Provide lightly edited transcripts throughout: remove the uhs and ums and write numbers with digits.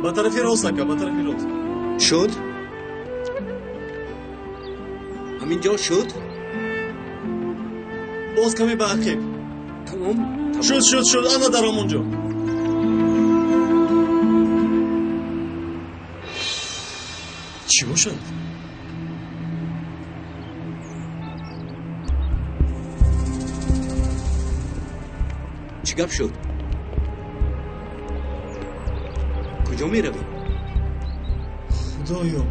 Ба тарафи рост, ака, ба тарафи рост. Шуд? Ҳамин ҷо шуд? Боз каме ба ақиб. Тамом. Шуд, шуд, шуд, ана дар ҳамон ҷо. Чӣ бошад? Чӣ гап шуд? Куҷо меравӣ? Худоё!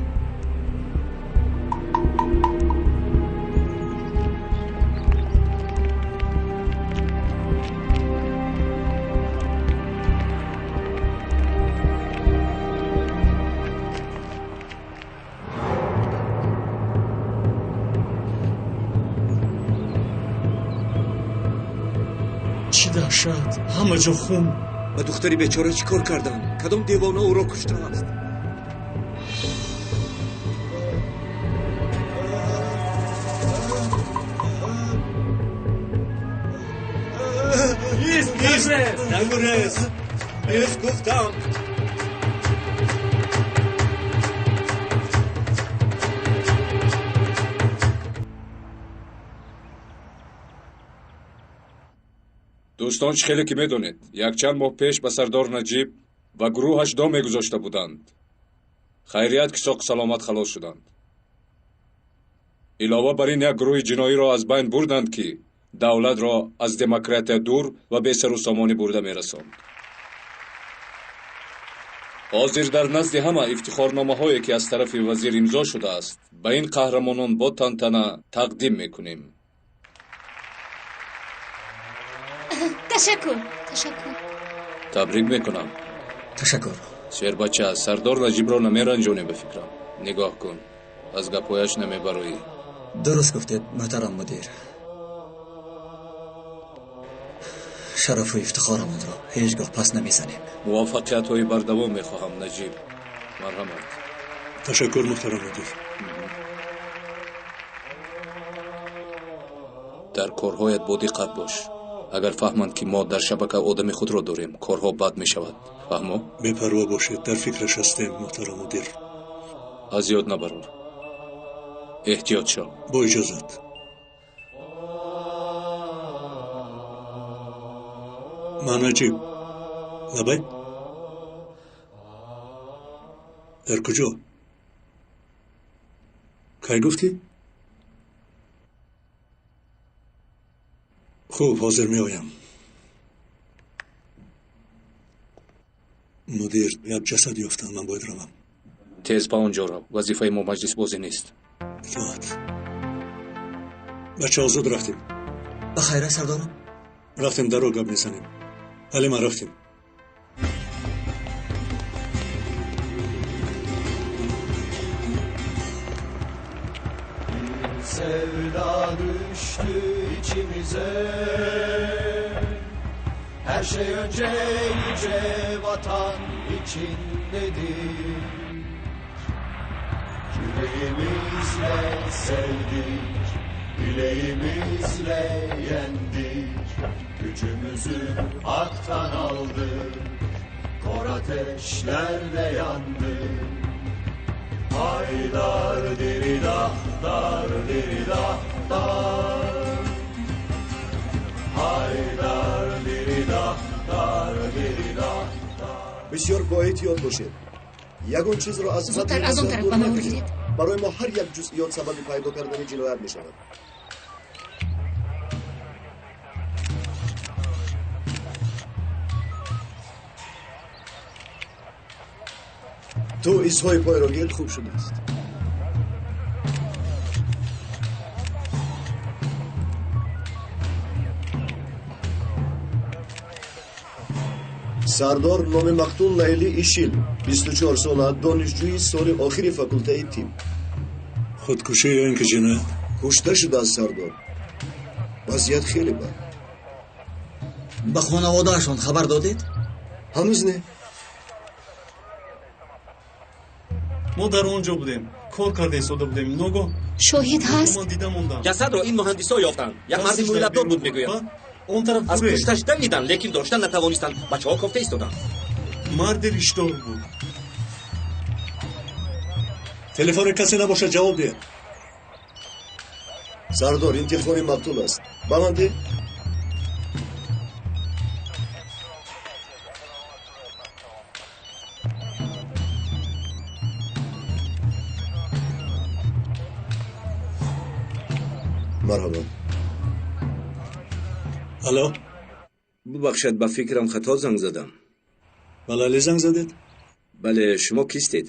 Чӣ даҳшат! Ҳама ҷо хун! Ба духтари бечора чӣ кор карданд? Кадом девона ӯро куштааст? Ист, ист! Нагурез! Ист гуфтам! Дӯстон, чӣ хеле ки медонед, якчанд моҳ пеш ба сардор Наҷиб ва гурӯҳаш дом мегузошта буданд. Хайрият ки соқу саломат халос шуданд. Илова бар ин, як гурӯҳи ҷиноиро аз байн бурданд, ки давлатро аз демократия дур ва бесару сомонӣ бурда мерасонд. Ҳозир дар назди ҳама ифтихорномаҳое, ки аз тарафи вазир имзо шудааст, ба ин қаҳрамонон бо тантана тақдим мекунем. Ташаккур, ташаккур. Табрик мекунам. Ташаккур. Шербача, сардор Наҷибро намеранҷонӣ ба фикрам. Нигоҳ кун, аз гапҳояш намебароӣ. Дуруст гуфтед, муҳтарам мудир. Шарафу ифтихорамонро ҳеҷ гоҳ пас намезанем. Муваффақиятҳои бардавом мехоҳам, Наҷиб. Марҳамат. Ташаккур, муҳтарам мудир. Дар корҳоят бодиққат бош. Агар фаҳманд, ки мо дар шабака одами худро дорем, корҳо бад мешавад. Фаҳмо? Бепарво бошед, дар фикраш ҳастем, муҳтарам мудир. Аз ёд набарор. Эҳтиёт шав. Бо иҷозат. Ман Наҷиб. Лабай? Дар куҷо? Кай гуфтӣ? Хуб, ҳозир меоям. Мудир, як ҷасад ёфтам, ман бояд равам. Тез ба он ҷо рав. Вазифаи мо маҷлисбозӣ нест. Итоат. Бачаҳо, зуд рафтем. Ба хайра, сардорам. Рафтем, даро гап мезанем. Ҳалима, рафтем. Sevda düştü içimize. Her şey önce yüce vatan için dedik. Yüreğimizle sevdik, bileğimizle yendik. Gücümüzü haktan aldık, kor ateşlerde yandık. Haydar diridah, dar diridah, dar. Haydar diridah, dar diridah, dar. Бисёр боэҳтиёт бошед. Ягон чизро аз Зудтар аз он тараф ба ман бигиред. Барои мо ҳар як ҷузъиёт сабаби пайдо кардани ҷиноят мешавад. Ту изҳои пойро гир, хуб шудааст. Сардор, номи мақтул Лайли Ишил, 24 сола, донишҷӯи соли охири факултаи тиб. Худкушӣ ё ин ки ҷиноят? Кушта шудааст, сардор. Вазъият хеле бад. Ба хонаводаашон хабар додед? Ҳанӯз не. Мо дар он ҷо будем, кор карда истода будем. Ногоҳ шоҳид ҳаст? Ман дида мондам. Ҷасадро ин муҳандисо ёфтанд. Як марди мӯйлабдор буд, мегӯянд. Он тараф аз пушташ давиданд, лекин дошта натавонистанд. Бачаҳо кофта истоданд. Марди риштор буд. Телефони касе набошад, ҷавоб диҳед. Сардор, ин телефони мақтул аст. Ба ман деҳ. Марҳабо. Алло. Бубахшед, ба фикрам хато занг задам. Ба Лайлӣ занг задед? Бале, шумо кистед?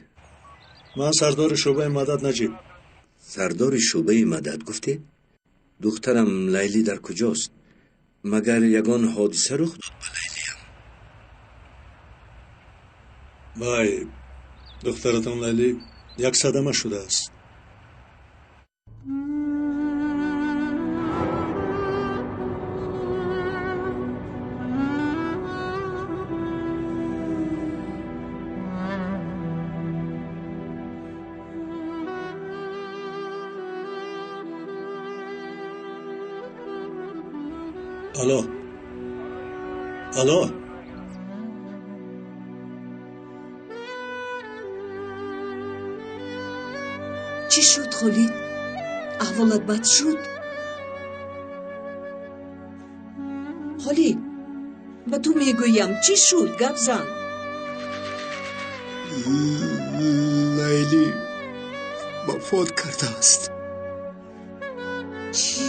Ман сардори шӯъбаи мадад Наҷиб. Сардори шӯъбаи мадад гуфтед? Духтарам Лайлӣ дар куҷост? Магар ягон ҳодиса рух дод ба Лайлиям? Вай, духтаратон Лайлӣ як садама шудааст. Алло. Алло. Чӣ шуд, Холид? Аҳволат бад шуд? Холид, ба ту мегӯям, чӣ шуд? Гап зан. Лайлӣ вафот кардааст. Чӣ?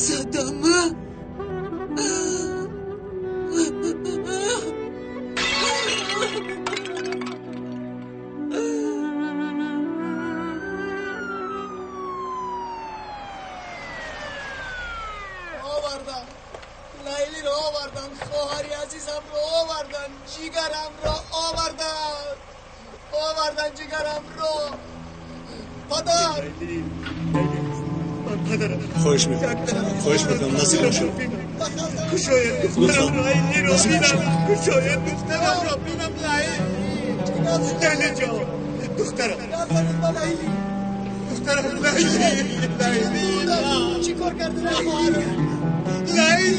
Садама? Овардан, Лайлиро овардан, хоҳари азизамро овардан, ҷигарамро овардан, овардан ҷигарамро. Падар! Хоҳиш мекунам, хоҳиш мекунам, наздик нашав. Лутфан, наздик нашав. Кушояд духтарамро бинам. Лайли, Лайли ҷон, духтарам, духтарам Лайли, Лайли. Чӣ кор карди хоҳарам? Лайли,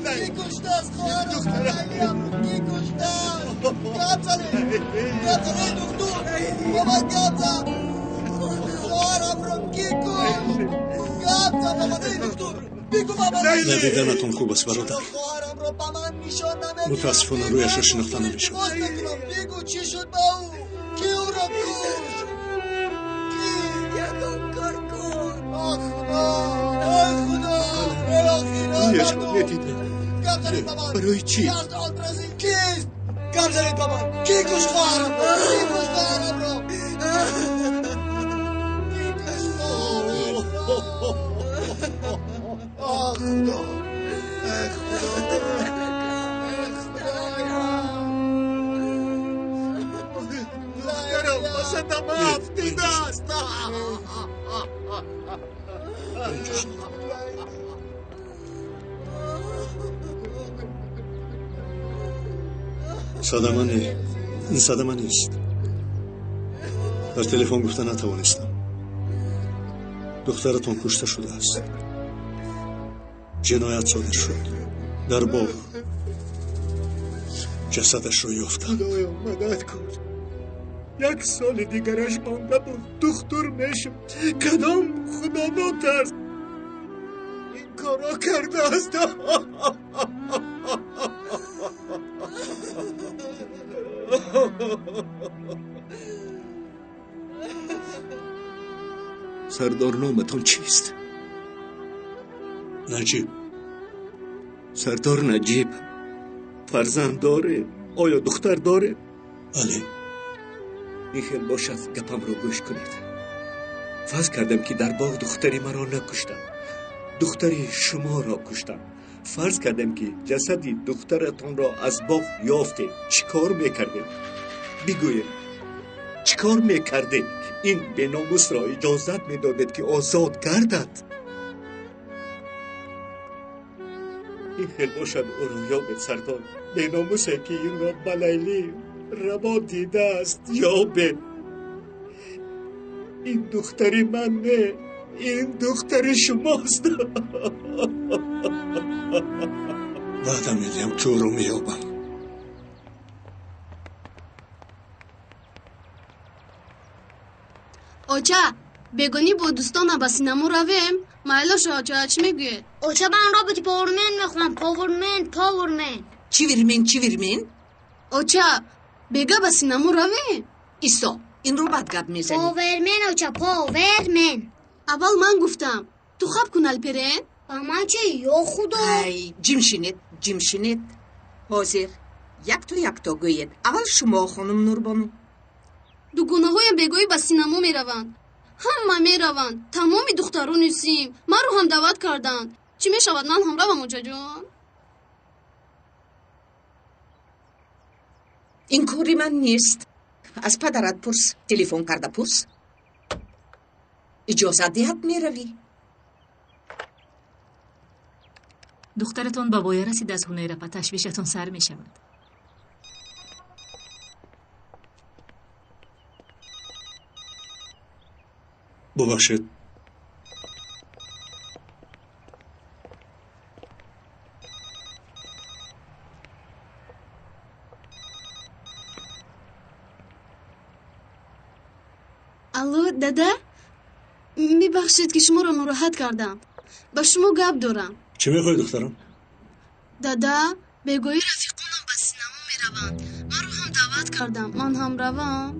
Кӣ куштааст хоҳарам? Лайлиамро кӣ куштааст? Гап занед, гап занед, духтур, ба ман гап зан. Хоҳарамро кӣ кушт? Гап зан ба ман, эй духтур, бигӯ ба ман. Надиданатон хуб аст, бародар. Хоҳарамро ба ман нишон намедиҳӣ. Мутаассифона, рӯяшро шинохта намешавад. Илтимос мекунам, бигӯ, чӣ шуд ба ӯ? Кӣ ӯро кушт? Кӣ? Ягон кор кун. О Худо, ой Худо, эй охир. Рӯяшро медидам. Гап занед ба ман. Барои чӣ? Кӣ аст Олтразин? Кист? Гап занед ба ман. Кӣ кушт хоҳарамро? Кӣ кушт хоҳарамро? Кӣ кушт хоҳарамро? О Худо, эй Худо, эй Худоям. Духтарам ба садама афтидааст. Садама не, ин садама нест. Дар телефон гуфта натавонистам. Духтаратон кушта шудааст. Ҷиноят содир шуд дар боғ. Ҷасадашро ёфтанд. Худоё, мадад кун. Як соли дигараш монда буд, духтур мешуд. Кадом худонотарс ин корро кардааст? Сардор, номатон чист? Наҷиб. Сардор Наҷиб, фарзанд доред? Оё духтар доред? Бале. Ин хел бошад, гапамро гӯш кунед. Фарз кардам, ки дар боғ духтари маро накуштам, духтари шуморо куштам. Фарз кардам, ки ҷасади духтаратонро аз боғ ёфтем. Чӣ кор мекардем? Бигӯед, чӣ кор мекардед? Ин беномусро иҷозат медодед, ки озод гардад? Ин хел бошад, ӯро ёбед, сардор. Беномусе, ки инро ба Лайлӣ раво дидааст, ёбед. Ин духтари ман не, ин духтари шумост. Ваъда медиҳам, ки ӯро меёбам. Оча, бегонӣ бо дӯстонам ба синамо равем? Майлоша, оча, чӣ мегӯед? Оча, ман роботи Powerman мехоҳам. Powerman, Powerman. Чивермен, чивермен? Оча, бега ба синамо равем? Исо, инро бад гап мезанӣ. Powerman, оча, Powerman. Аввал ман гуфтам. Ту хаб кун, Алперен. Ба ман чӣ, ё худо? Ай, ҷимшинед, ҷимшинед. Ҳозир якто якто гӯед. Аввал шумо, хонум Нурбону. Дугонаҳоям бегоҳӣ ба синамо мераванд. Ҳама мераванд, тамоми духтарони сим. Маро ҳам даъват карданд. Чӣ мешавад, ман ҳам равам, очаҷон? Ин кори ман нест. Аз падарат пурс, телефон карда пурс. Иҷозат диҳад, меравӣ. Духтаратон ба воя расид аз Ҳунайрапа, ташвишатон сар мешавад. Бубахшед. Алло, дада? Мебахшед, ки шуморо нороҳат кардам. Ба шумо гап дорам. Чӣ мехоҳӣ, духтарам? Дада, бегоҳӣ рафиқонам ба синамо мераванд. Маро ҳам даъват кардам. Ман ҳам равам?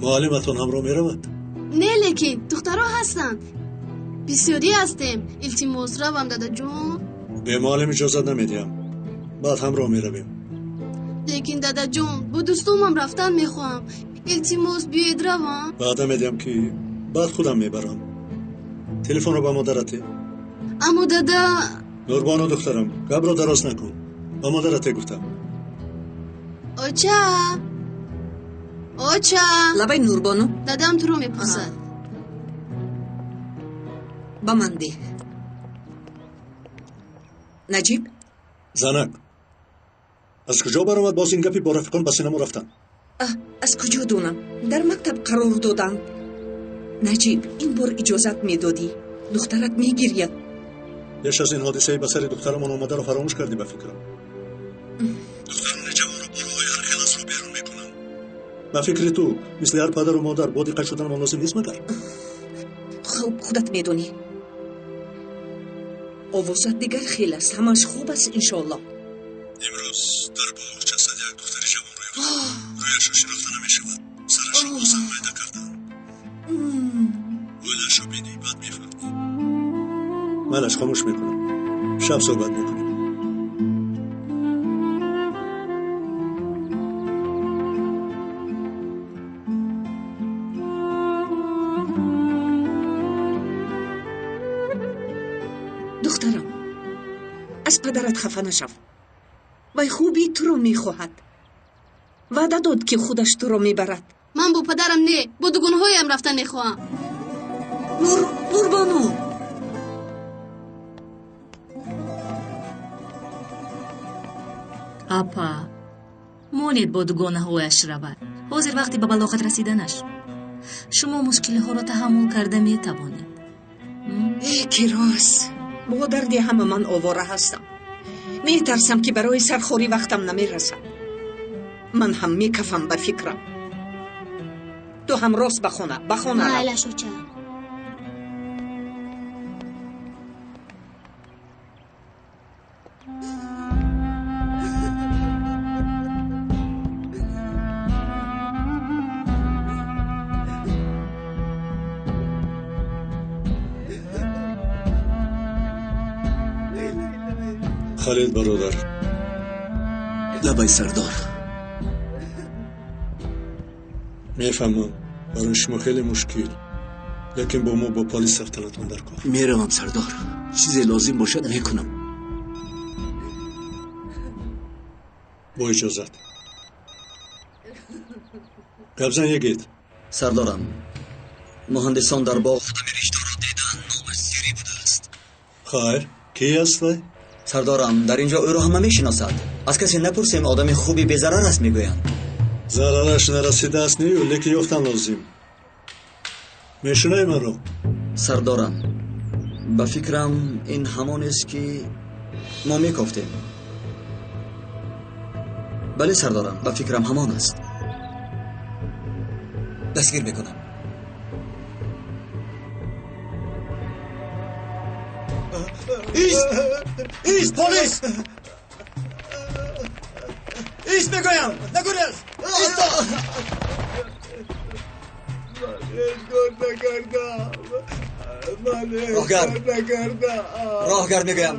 Муаллиматон ҳамроҳ меравад? Не, лекин духтаро ҳастанд. Бисёрӣ ҳастем. Илтимос, равам, дадаҷон. Бе муаллим иҷозат намедиҳам. Баъд ҳамроҳ меравем. Лекин дадаҷон, бо дӯстонам рафтан мехоҳам. Илтимос, биёед равам. Ваъда медиҳам, ки баъд худам мебарам. Телефонро ба модарате. Аммо дада. Нурбону, духтарам, гапро дароз накун. Ба модарате гуфтам. Оча, оча. Лабай, Нурбону. Дадам туро мепурсад. Ба ман деҳ. Наҷиб? Занак, аз куҷо баромад боз ин гапи бо рафиқон ба синамо рафтан? Аз куҷо донам? Дар мактаб қарор доданд. Наҷиб, ин бор иҷозат медодӣ. Духтарат мегирьяд. Пеш аз ин ҳодисаи ба сари духтарамон омадаро фаромӯш кардӣ, ба фикрам. Духтарони ҷавонро бо роҳҳои ҳар хел аз рӯ берун мекунанд. Ба фикри ту, мисли ҳар падару модар бо диққат шуданамон лозим нест магар? Хуб, худат медонӣ. Овозат дигар хел аст. Ҳамааш хуб аст, иншоаллоҳ. Имрӯз дар боғ ҷасади як духтари ҷавонро ёфтам. Рӯяшро шинохта намешавад. Сарашро бозам майда карданд. Оилаашро бинӣ, баъд мефаҳмӣ. Майлаш, хомӯш мекунам. Шаб суҳбат мекунем. Духтарам, аз падарат хафа нашав. Вай хуби туро мехоҳад. Ваъда дод, ки худаш туро мебарад. Ман бо падарам не, бо дугонаҳоям рафтан мехоҳам. Нурбону. Апа, монед бо дугонаҳояш равад. Ҳозир вақти ба балоғат расиданаш. Шумо мушкилиҳоро таҳаммул карда метавонед. Э, ки рост. Бо дарди ҳама ман овора ҳастам. Метарсам, ки барои сархорӣ вақтам намерасад. Ман ҳам мекафам ба фикрам. Ту ҳам рост ба хона, ба хона рав. Майлаш, оча. Халид бародар. Лабай, сардор. Мефаҳмам, барои шумо хеле мушкил, лекин бо мо бо полис рафтанатон дар кор. Меравам, сардор. Чизе лозим бошад, мекунам. Бо иҷозат. Гапзан, егит. Сардорам, муҳандисон дар боғ одами ришдорро диданд, номаш Зирӣ будааст. Хайр, ки аст вай? Сардорам, дар инҷо ӯро ҳама мешиносад. Аз касе напурсем, одами хуби безарар аст мегӯянд. Зарараш нарасидааст нею, лекин ёфтан лозим. Мешунавӣ маро? Сардорам, ба фикрам, ин ҳамонест, ки Мо мекофтем. Бале сардорам, ба фикрам ҳамон аст. Дастгир мекунам. Ист! Ист, полис! Ист мегӯям! Нагурез! Исто! Ман ҳеҷ кор накардам. Ман ҳеҷ кор накардам. Роҳгар мегӯям.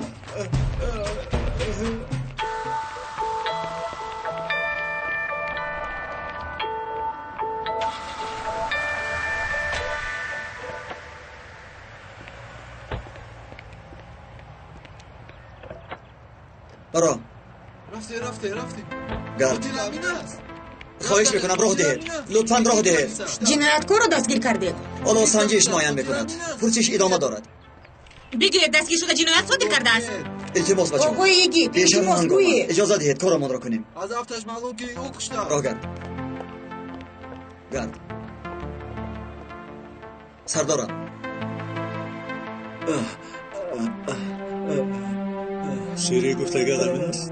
Баро. Рафте, рафте, рафте. Гард. Хоҳиш мекунам, роҳ диҳед. Лутфан роҳ диҳед. Ҷинояткорро дастгир кардед. Ҳоло санҷиш муайян мекунад. Пурсиш идома дорад. Бигӯед, дастгир шуда ҷиноят содир кардааст. Илтимос, бачаҳо. Оқои йигит, илтимос, гӯед. Иҷоза диҳед, корамонро кунем. Аз афташ маълум ки ӯ кушта. Роҳ гард. Гард. Сардорам. Сири гуфтагиат ҳамин аст?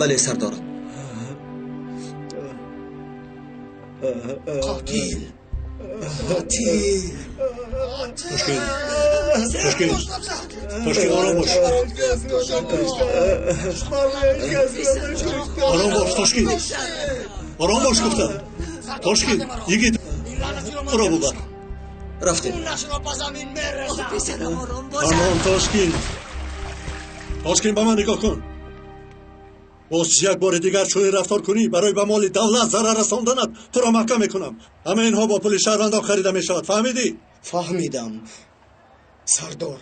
Бале, сардорам. Қотил! Қотил! Тошкин! Тошкин! Тошкин, ором бош! Ором бош, Тошкин! Ором бош, гуфтам! Тошкин, йигит, ӯро бубар! Рафтем. Амон, Тошкин! Тошкин, ба ман нигоҳ кун. Боз як бори дигар чунин рафтор кунӣ, барои ба моли давлат зарар расонданат туро маҳкам мекунам. Ҳамаи инҳо бо пули шаҳрвандон харида мешавад. Фаҳмидӣ? Фаҳмидам, сардор.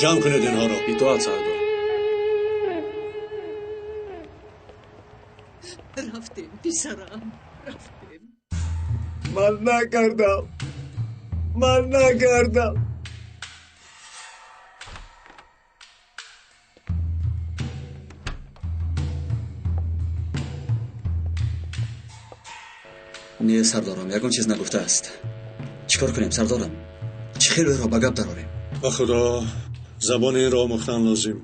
Ҷамъ кунед инҳоро. Итоат, сардор. Рафтем, писарам, рафтем. Ман накардам. Ман накардам. Не, сардорам, ягон чиз нагуфтааст. Чӣ кор кунем, сардорам? Чӣ хел ӯро ба гап дарорем? Ба худо, забони инро омӯхтан лозим.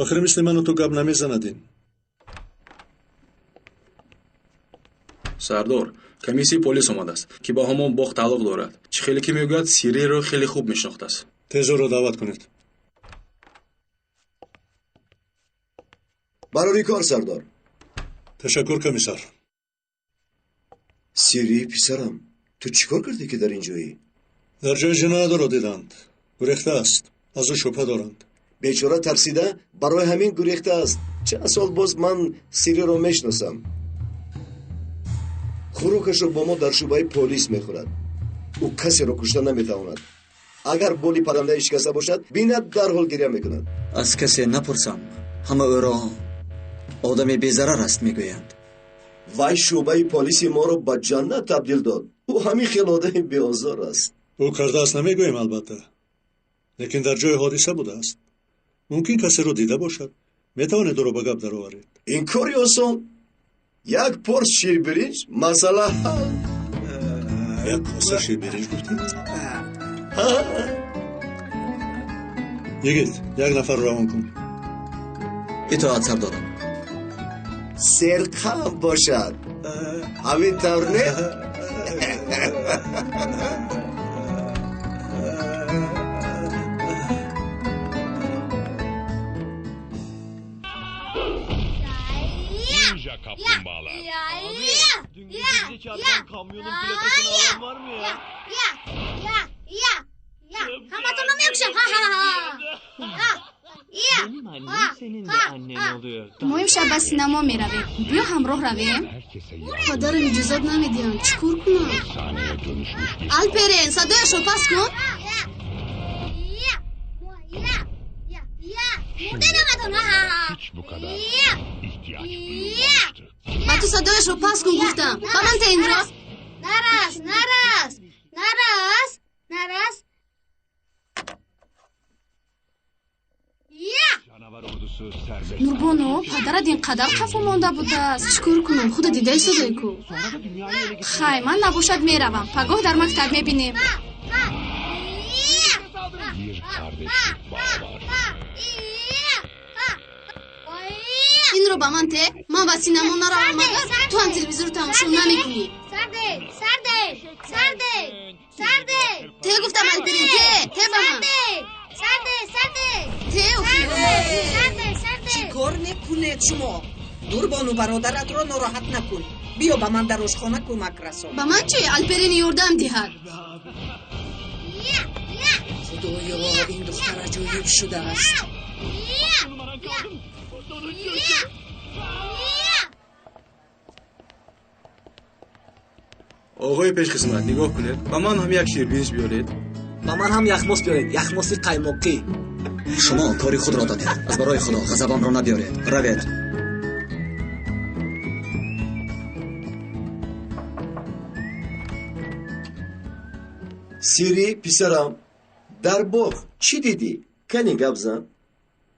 Охир мисли ману ту гап намезанад ин. Сардор, комиссияи полис омадааст, ки ба ҳамон боғ тааллуқ дорад. Чӣ хеле ки мегӯяд, Сириро хеле хуб мешинохтааст. Тез ӯро даъват кунед. Барори кор, сардор. Ташаккур, комиссар. Сири, писарам, ту чӣ кор кардӣ, ки дар ин ҷоӣ? Дар ҷои ҷиноятро диданд. Гурехтааст. Аз ӯ шубҳа доранд. Бечора тарсида барои ҳамин гурехтааст. Чанд сол боз ман Сириро мешиносам. Хӯрокашро бо мо дар шӯъбаи полис мехӯрад. Ӯ касеро кушта наметавонад. Агар боли паррандаи шикаста бошад, бинад, дарҳол гиря мекунад. Аз касе напурсам, ҳама ӯро одами безарар аст мегӯянд. Вай шӯъбаи полиси моро ба ҷаннат табдил дод. Ӯ ҳамин хел одами беозор аст. Ӯ кардааст намегӯем, албатта, лекин дар ҷои ҳодиса будааст. Мумкин касеро дида бошад. Метавонед ӯро ба гап дароваред. Ин кори осон. Як порс ширбиринҷ, масъала ҳал. Як коса ширбиринҷ гуфтӣ? Йигит, як нафарро равон кун. Итоат, сардорам. Серқам бошад. Ҳамин тавр не? Ninja kaplumbağalar. Abi, dün gece bize çarpan kamyonun plakasını alan var mı ya? Ya. Benim annem senin de annen oluyor. Мо имшаб ба синамо меравем. Биё ҳамроҳ равем. Падарам иҷозат намедиҳанд. Чӣ кор кунам? Efsaneye dönüşmüş bir Алперен, садояшро паст кун. hiç bu kadar ihtiyaç duyulmamıştı. Ба ту садояшро паст кун гуфтам. Ба ман таинро. Нарас, нарас, нарас, нарас. Canavar ordusu serbest. Нурбону, падарат ин қадар қафо монда будааст. Чӣ кор кунам? Худа дидаи садои ку. Sonra da dünyayı ele geçirdi. Хай, ман набошад меравам. Пагоҳ дар мактаб мебинем. Bir kardeşlik bağı var. Инро ба ман те, ман ба синамо наравам, магар ту ҳам телевизорро тамошо намекунӣ. Те гуфтам, Алперин, те, те ба ман. Те, Чӣ кор мекунед шумо? Дурбону, бародаратро нороҳат накун. Биё, ба ман дар ошхона кӯмак расон. Ба ман чӣ? Алперин ёрдам диҳад. Худоё, ин духтар аҷоиб шудааст. Оғои пешхизмат, нигоҳ кунед, ба ман ҳам як ширбиринҷ биёред. Ба ман ҳам яхмос биёред, яхмоси қаймоқӣ. Шумо кори худро додед. Аз барои худо ғазабамро набиёред. Равед. Сири, писарам, дар боғ чӣ дидӣ? Кани гап зан.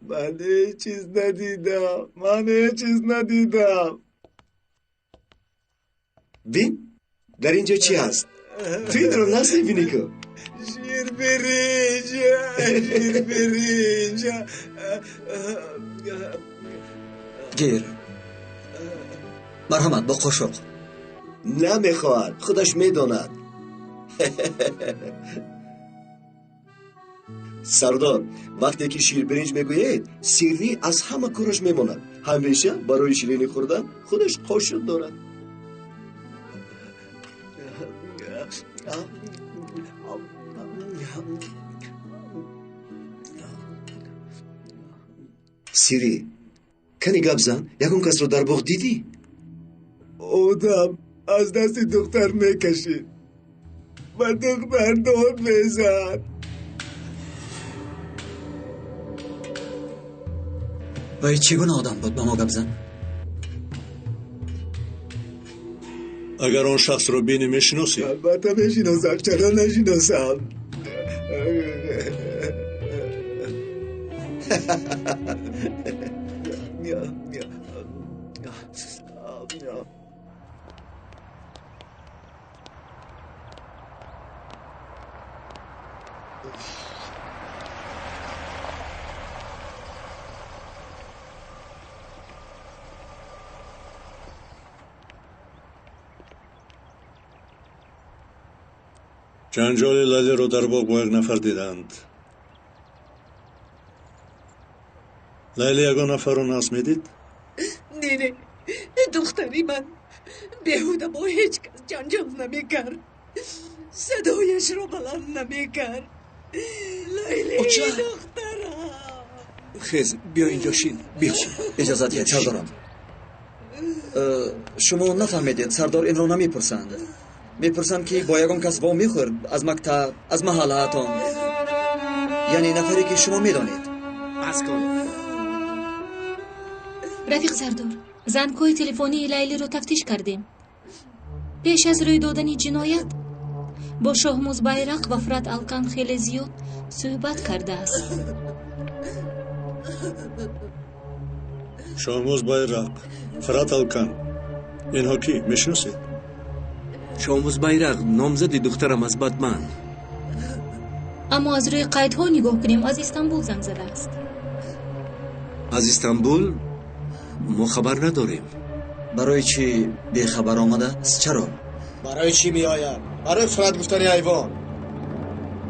Ман ҳеҷ чиз надидам, ман ҳеҷ чиз надидам. Бин, дар ин ҷо чӣ ҳаст? Ту инро нас мебинӣ ку? Ширбиринҷ, ширбиринҷ. Гир, марҳамат, бо қошуқ. Намехоҳад, худаш медонад. Сардор, вақте ки ширбиринҷ мегӯед, Сиррӣ аз ҳама кораш мемонад. Ҳамеша барои ширинӣ хӯрдан худаш қошуқ дорад. Сирӣ, кани гап зан, ягон касро дар боғ дидӣ? Одам аз дасти духтар мекашид, ба духтар дод мезад. Вай чӣ гуна одам буд, ба мо гап зан. Агар он шахсро бинӣ, мешиносӣ? Албатта мешиносам, чаро нашиносам? Ҷанҷоли Лайлиро дар боғ бо як нафар диданд. Лайли ягон нафарро нас медид? Не, не, духтари ман беҳуда бо ҳеҷ кас ҷанҷол намекард, садояшро баланд намекард. Лайли, духтарам. Хез, биё инҷо шин, биё. Иҷозат диҳед, сардорам. Шумо нафаҳмедед, сардор инро намепурсанд. Мепурсанд, ки бо ягон кас вомехӯрд аз мактаб, аз маҳаллаатон, яъне нафаре, ки шумо медонед. Бас кун. Рафиқ сардор, зангҳои телефонии Лайлиро тафтиш кардем. Пеш аз рӯй додани ҷиноят бо Шоҳмуз Байрақ ва Фурат Алкан хеле зиёд суҳбат кардааст. Шоҳмуз Байрақ, Фурат Алкан, инҳо кӣ, мешиносед? Шоҳмуз Байрақ номзади духтарам аз Батман. Аммо аз рӯи қайдҳо нигоҳ кунем, аз Истанбул занг задааст. Аз Истанбул мо хабар надорем. Барои чӣ бехабар омадааст? Чаро? Барои чӣ меояд? Барои Фурат гуфтани ҳайвон.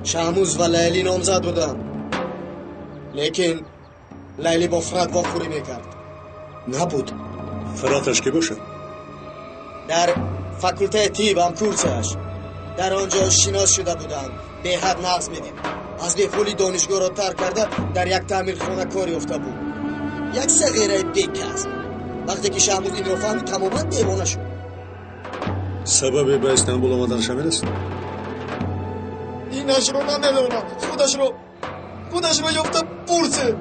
Шаҳмуз ва Лайлӣ номзад буданд, лекин Лайлӣ бо Фурат вохӯрӣ мекард. Набуд. Фураташ кӣ бошад? Дар факултаи тиб ҳамкурсаш. Дар он ҷо шинос шуда буданд. Беҳад нағз медид. Аз бепулӣ донишгоҳро тарк карда, дар як таъмирхона кор ёфта буд. Як сағираи бекасб. Вақте ки Шаҳмуз инро фаҳмид, тамоман девона шуд. Сабаби ба Истанбул омаданаш ҳамин аст? Инашро намедонам. Худашро ёфта пурсед.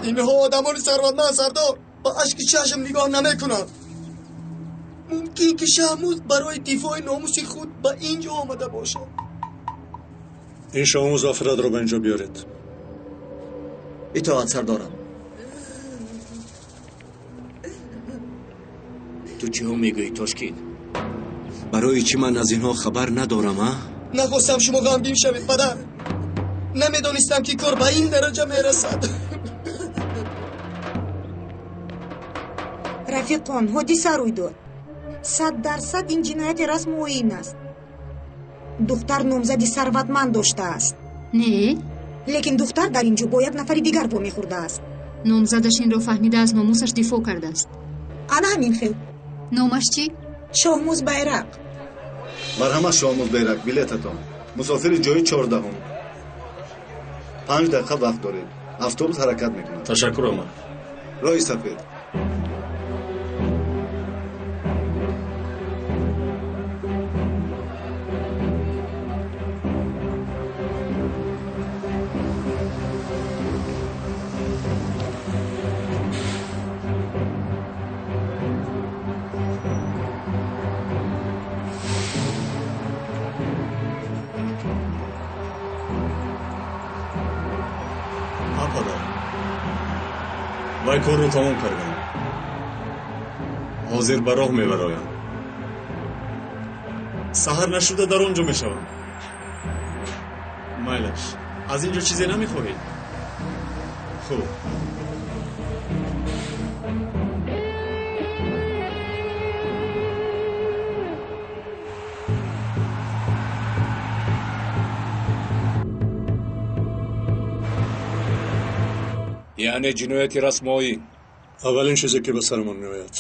Инҳо одамони сарватманд, сардор, ба ашки чашм нигоҳ намекунанд. Мумкин ки Шаҳмуз барои дифои номуси худ ба ин ҷо омада бошад. Ин Шоҳмуз ва Фуратро ба инҷо биёред. Итоат, сардорам. Ту чиҳо мегӯӣ, Тошкин? Барои чӣ ман аз инҳо хабар надорам, а? Нахостам шумо ғамгин шавед, падар. Намедонистам, ки кор ба ин дараҷа мерасад. Рафиқон, ҳодиса рӯй дод. 100% ин ҷинояти расму оин аст. Духтар номзади сарватманд доштааст. Не? Лекин духтар дар ин ҷо бо як нафари дигар вомехӯрдааст. Номзадаш инро фаҳмида аз номусаш дифоъ кардааст. Ана ҳамин хел. Номаш чӣ? Шоҳмуз Байрақ. Марҳамат, Шоҳмуз Байрақ, билетатон. Мусофири ҷои 14-ум. 5 дақиқа вақт доред. Автобус ҳаракат мекунад. Ташаккур, омад. Роҳи сафед. Вай корро тамом кардам. Ҳозир ба роҳ мебароям. Саҳар нашуда дар он ҷо мешавам. Майлаш, аз ин ҷо чизе намехоҳед? Хуб. Яъне ҷинояти расму оин. Аввалин чизе, ки ба сарамон меояд.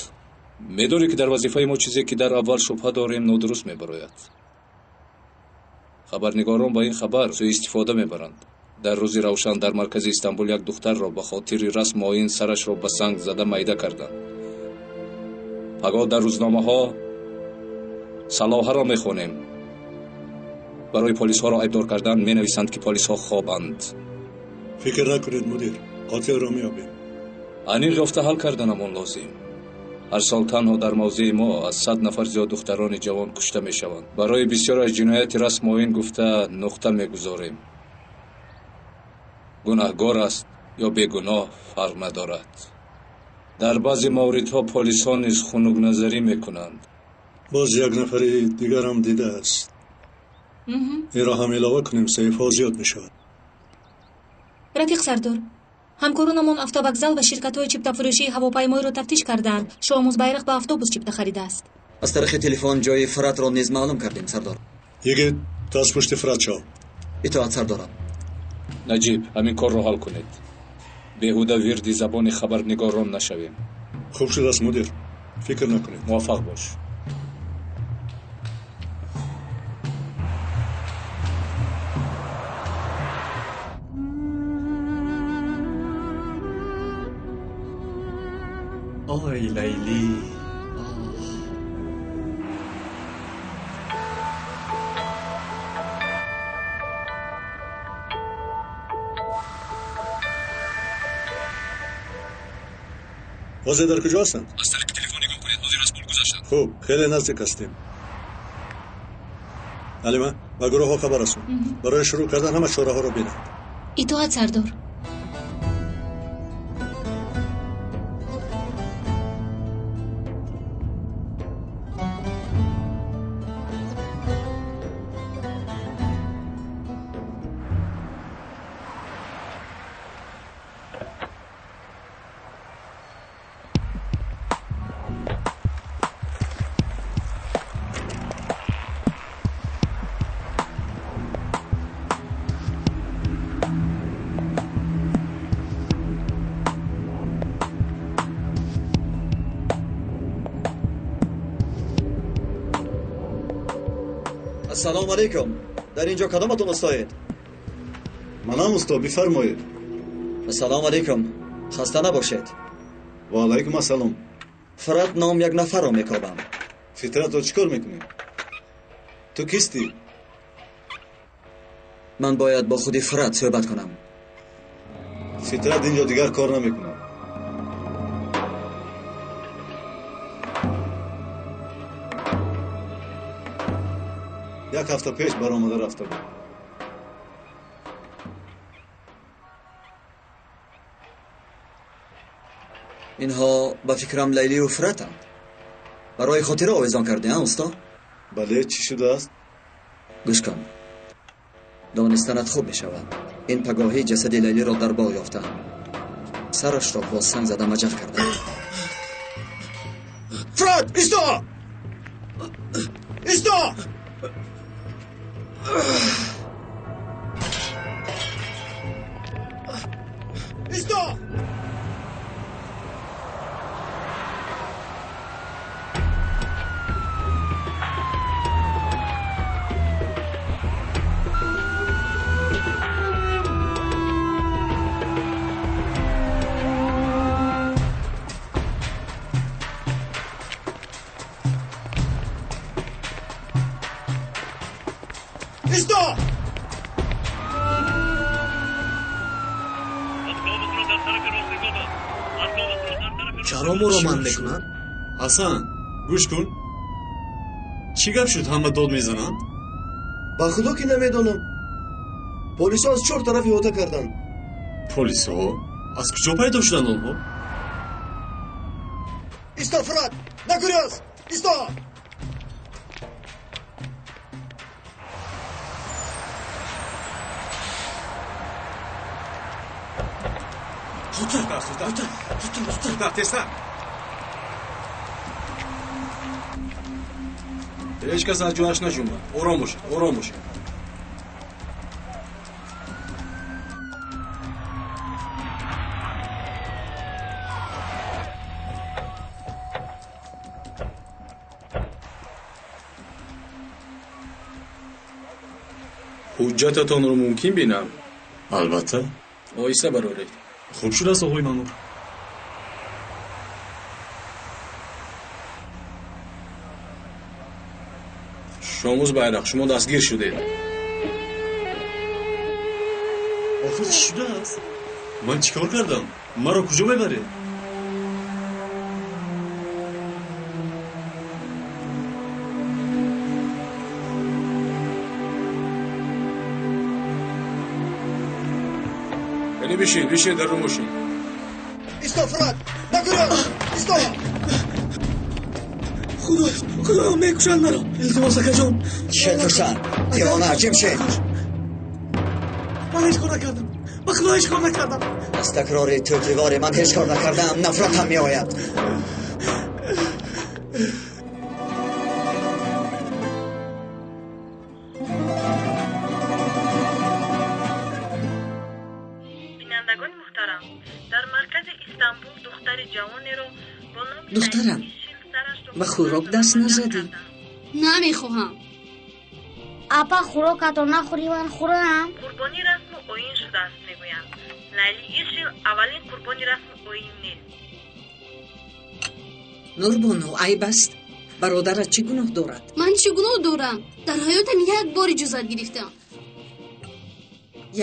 Медонӣ, ки дар вазифаи мо чизе, ки дар аввал шубҳа дорем, нодуруст мебарояд. Хабарнигорон ба ин хабар сӯистифода мебаранд. Дар рӯзи равшан дар маркази Истанбул як духтарро ба хотири расму оин сарашро ба санг зада майда карданд. Пагоҳ дар рӯзномаҳо салоҳаро мехонем. Барои полисҳоро айбдор кардан менависанд, ки полисҳо хобанд. Фикр накунед, мудир, қотилро меёбем. Аниқ ёфта ҳал карданамон лозим. Ҳар сол танҳо дар мавзеи мо аз 100 нафар зиёд духтарони ҷавон кушта мешаванд. Барои бисёр аз ҷинояти расму оин гуфта нуқта мегузорем. Гунаҳгор аст ё бегуноҳ, фарқ надорад. Дар баъзе мавридҳо полисҳо низ хунукназарӣ мекунанд. Боз як нафари дигарам дидааст. Инро ҳам илова кунем, саҳифаҳо зиёд мешавад. Рафиқ сардор, ҳамкоронамон автовокзал ва ширкатҳои чиптафурӯшии ҳавопаймоиро тафтиш кардаанд. Шоҳмуз Байрақ ба автобус чипта харидааст. Аз тариқи телефон ҷои Фиратро низ маълум кардем, сардор. Йигит, ту аз пушти Фират шав. Итоат, сардорам. Наҷиб, ҳамин корро ҳал кунед. Беҳуда вирди забони хабарнигорон нашавем. Хуб шудааст, мудир. Фикр накунед. Муваффақ бош. Ой, Лайлӣ. Ҳозир дар куҷо ҳастанд? Аз тариқи телефон нигоҳ кунед, ҳозир аз пул гузаштанд. Хуб, хеле наздик ҳастем. Алима, ба гурӯҳҳо хабар расон. Барои шурӯъ кардан ҳама чораҳоро бинанд. Итоат, сардор. Ассалому алайкум. Дар ин ҷо кадоматон устоед? Манам, усто, бифармоед. Ассалому алайкум. Хаста набошед. Ва алайкум ассалом. Фират ном як нафарро мекобам. Фитратро чӣ кор мекунӣ? Ту кистӣ? Ман бояд бо худи Фират суҳбат кунам. Фитрат ин ҷо дигар кор намекунад. Як ҳафта пеш баромада рафта буд. Инҳо ба фикрам Лайлию Фиратанд. Барои хотира овезон кардем, усто? Бале, чӣ шудааст? Гӯш кун, донистанат хуб мешавад. Ин пагоҳӣ ҷасади Лайлиро дар боғ ёфтаам. Сарашро бо санг зада маҷаф кардам. Фрат, исто! Исто! Исто! Исто! Чаро моро манъ мекунанд? Ҳасан, гӯш кун. Чӣ гап шуд, ҳама дод мезананд? Ба худо ки намедонам. Полисҳо аз чор тараф иҳота карданд. Полисҳо? Аз куҷо пайдо шуданд онҳо? Исто, Фурат! Нагурёз! Исто! Тезтар, ҳеҷ кас аз ҷояш наҷунбад. Ором бошед, ором бошед. Ҳуҷҷататонро мумкин бинам? Албатта. Оҳиста бароред. Хуб шудааст, оғои маъмур. Шомуз Байрақ, шумо дастгир шудед. Охир чӣ шудааст? Ман чӣ кор кардам? Маро куҷо мебаред? Яъне бишин, бишин дар рӯ мошин. Исто, Фурат! Нагурёз! Исто! Худо, худо, мекушанд маро. Илтимос, акаҷон. Чӣ кушанд? Девона, ҷимшед! Ман ҳеҷ кор накардам. Ба худо ҳеҷ кор накардам. Аз такрори тӯтивори ман ҳеҷ кор накардам нафратам меояд. Бинандагони муҳтарам, дар маркази Истанбул духтари ҷавонеро бо номи Духтарам, ба хӯрок даст назадӣ? Намехоҳам. Апа, хӯрокатро нахӯрӣ, ман хӯрам. Қурбони расму оин шудааст, мегӯянд. Лайли Ишил аввалин қурбони расму оин нест. Нурбону, айб аст. Бародарат чӣ гуноҳ дорад? Ман чӣ гуноҳ дорам? Дар ҳаётам як бор иҷозат гирифтам.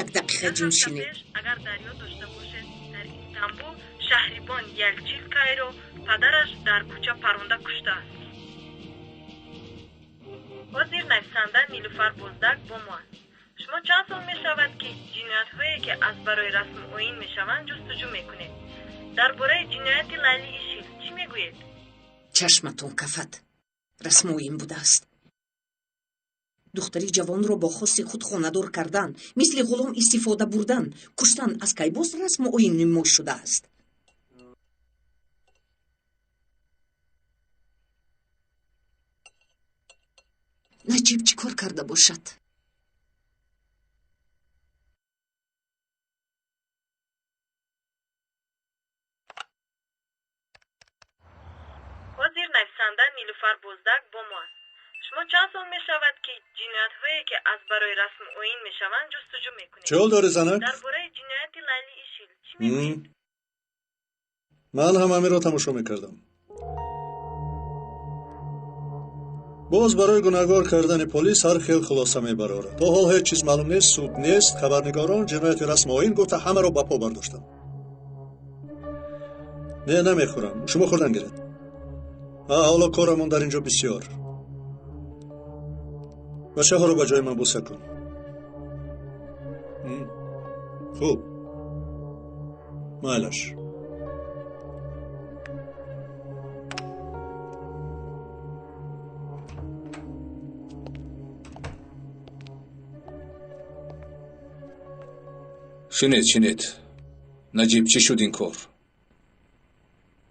Як дақиқа ҷим шинед. Агар дар ёд дошта бошед, дар Истанбул шаҳрибон Ялчилкайро падараш дар кӯча паронда куштааст. Ҳозир нависанда Нилуфар Боздак бо мо аст. Шумо чанд сол мешавад, ки ҷиноятҳое, ки аз барои расму оин мешаванд, ҷустуҷӯ мекунед? Дар бораи ҷинояти Лайли Ишил чӣ мегӯед? Чашматон кафад. Расму оин будааст. Духтари ҷавонро бо хости худ хонадор кардан, мисли ғулом истифода бурдан, куштан аз кай боз расму оин нимош шудааст? Наҷиб чӣ кор карда бошад? Ҳозир нависанда Нилуфар Боздак бо мо аст. Шумо чанд сол мешавад, ки ҷиноятҳое, ки аз барои расму оин мешаванд, ҷустуҷӯ мекунед? Чӣ ҳол дорӣ, занак? Дар бораи ҷинояти Лайли Ишил чӣ мегӯед? Ман ҳам ҳаминро тамошо мекардам. Боз барои гунаҳгор кардани полис ҳар хел хулоса мебарорад. То ҳол ҳеҷ чиз маълум нест, суд нест, хабарнигорон ҷинояти расму оин гуфта ҳамаро ба по бардоштанд. Не, намехӯрам. Шумо хӯрдан гиред. Ҳоло корамон дар инҷо бисёр. Бачаҳоро ба ҷои ман буса кун. Хуб, майлаш. Шинед, шинед. Наҷиб, чӣ шуд ин кор?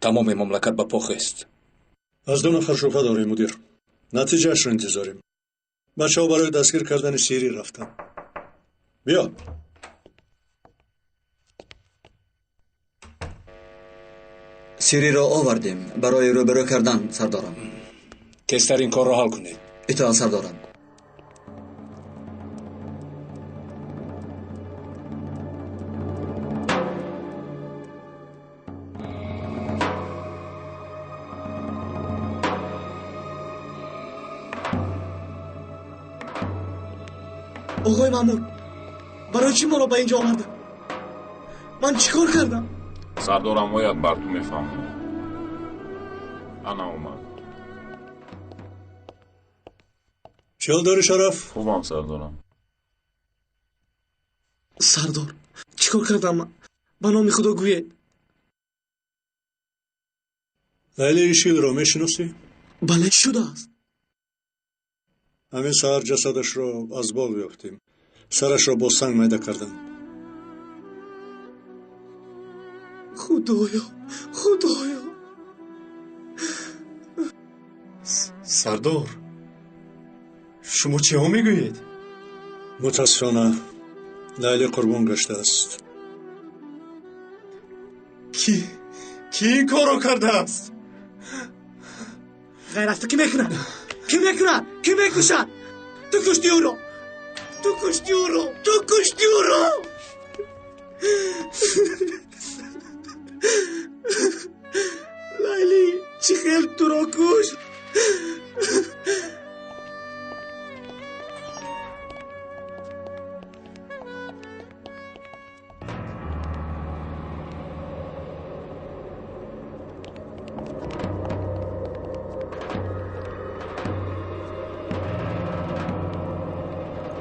Тамоми мамлакат ба по хест. Аз ду нафар шубҳа дорем, мудир. Натиҷаашро интизорем. Бачаҳо барои дастгир кардани Сирӣ рафтанд. Биё. Сириро овардем барои рӯбарӯ кардан, сардорам. Тезтар ин корро ҳал кунед. Итоат, сардорам. Оғои маъмур, барои чӣ моро ба ин ҷо оварда? Ман чӣ кор кардам? Сардорам ояд, бар ту мефаҳмонад. Ана омад. Чӣ ҳол дорӣ, Шараф? Хубам, сардорам. Сардор, чӣ кор кардам ман? Ба номи Худо гӯед. Лайли Ишилро мешиносӣ? Бале, чӣ шудааст? Ҳамин саҳар ҷасадашро аз боғ ёфтем. Сарашро бо санг майда карданд. Худоё, Худоё! Сардор, шумо чиҳо мегӯед? Мутаассифона, Лайли қурбон гаштааст. Кӣ ин корро кардааст? Ғайр аз ту кӣ мекунад? Кӣ мекунад? Кӣ мекушад? Ту куштӣ ӯро! Ту куштӣ ӯро! Ту куштӣ ӯро! Лайли, чӣ хел туро кушт?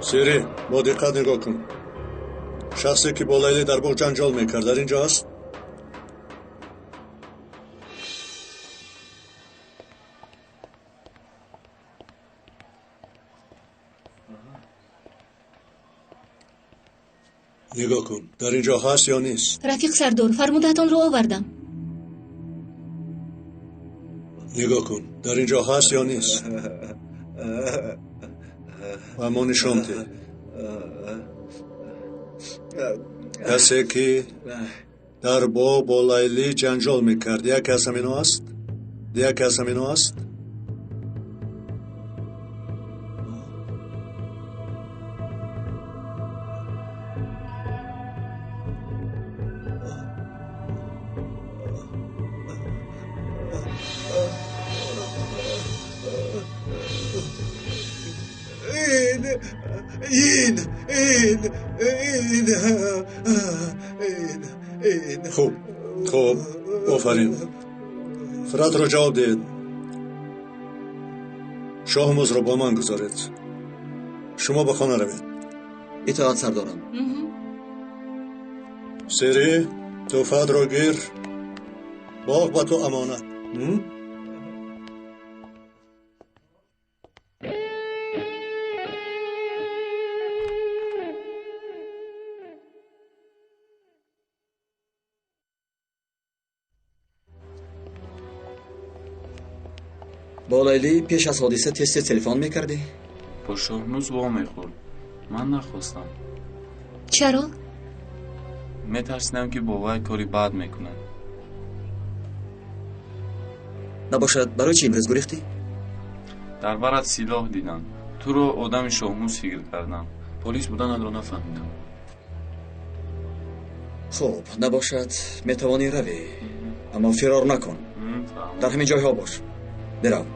Сири, бо диққат нигоҳ кун. Шахсе ки бо Лайли дар боғ ҷанҷол мекард, дар ин ҷо аст? Нигоҳ кун, дар ин ҷо ҳаст ё нест? Рафиқ сардор, фармудаатонро овардам. Нигоҳ кун, дар ин ҷо ҳаст ё нест? Ба мо нишон деҳ. Касе ки дар боғ бо Лайлӣ ҷанҷол мекард, яке аз ҳамино аст? Яке аз ҳамино аст? Ин ин ин ин ин. Хуб, хуб, офарин. Фиратро ҷавоб диҳед. Шоҳмузро бо ман гузоред. Шумо ба хона равед. Итоат, сардорам. Сири, ту Фатро гир. Боғ ба ту амонат. Бо Лайлӣ пеш аз ҳодиса тез тез телефон мекардӣ? Бо Шоҳнуз вомехӯрд. Ман нахостам. Чаро? Метарсидам, ки бо вай кори бад мекунад. Набошад, барои чӣ имрӯз гурехтӣ? Дар барат силоҳ дидам. Туро одами Шоҳнуз фикр кардам. Полис буданатро нафаҳмидам. Хуб, набошад, метавонӣ равӣ, аммо фирор накун. Дар ҳамин ҷойҳо бош. Бирав.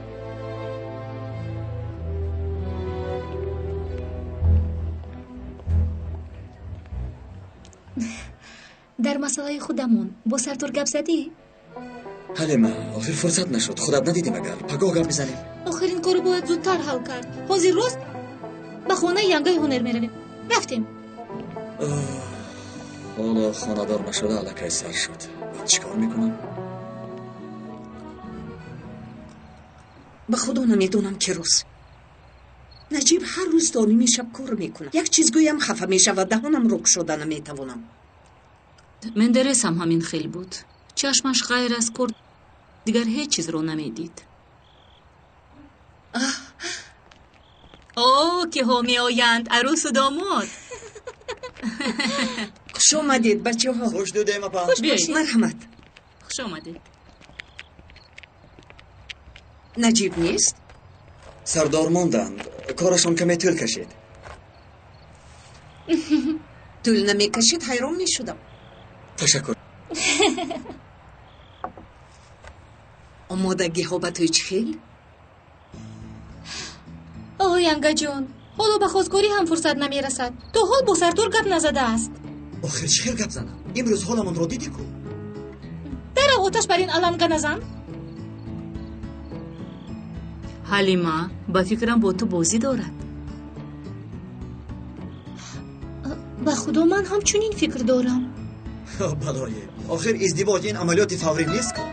Дар масъалаи худамон бо сардор гап задӣ? Ҳалима, охир фурсат нашуд. Худат надидӣ магар? Пагоҳ гап мезанем. Охир ин корро бояд зудтар ҳал кард. Ҳозир рост ба хонаи янгаи ҳунер меравем. Рафтем. Ҳоло хонадор нашуда аллакай сар шуд. Ман чӣ кор мекунам? Ба Худо намедонам, ки рӯз. Наҷиб ҳар рӯз то ними шаб кор мекунад. Як чиз гӯям хафа мешавад, даҳонамро кушода наметавонам. Мендерес ҳам ҳамин хел буд. Чашмаш ғайр аз кор дигар ҳеҷ чизро намедид. О, киҳо меоянд, арӯсу домод. Хуш омадед, бачаҳо. Хуш дудем, апа. Биёед. Марҳамат. Хуш омадед. Наҷиб нест? Сардор монданд, корашон каме тӯл кашид. Тӯл намекашид, ҳайрон мешудам. Ташаккур. Омодагиҳо ба тӯй чӣ хел? О, янгаҷон, ҳоло ба хостгорӣ ҳам фурсат намерасад. То ҳол бо сардор гап назадааст. Охир чӣ хел гап занам? Имрӯз ҳоламонро дидӣ ку? Дарав, оташ бар ин аланга назан. Ҳалима, ба фикрам бо ту бозӣ дорад. Ба худо, ман ҳам чунин фикр дорам. Балое, охир издивоҷ ин амалиёти фаврӣ нест ку.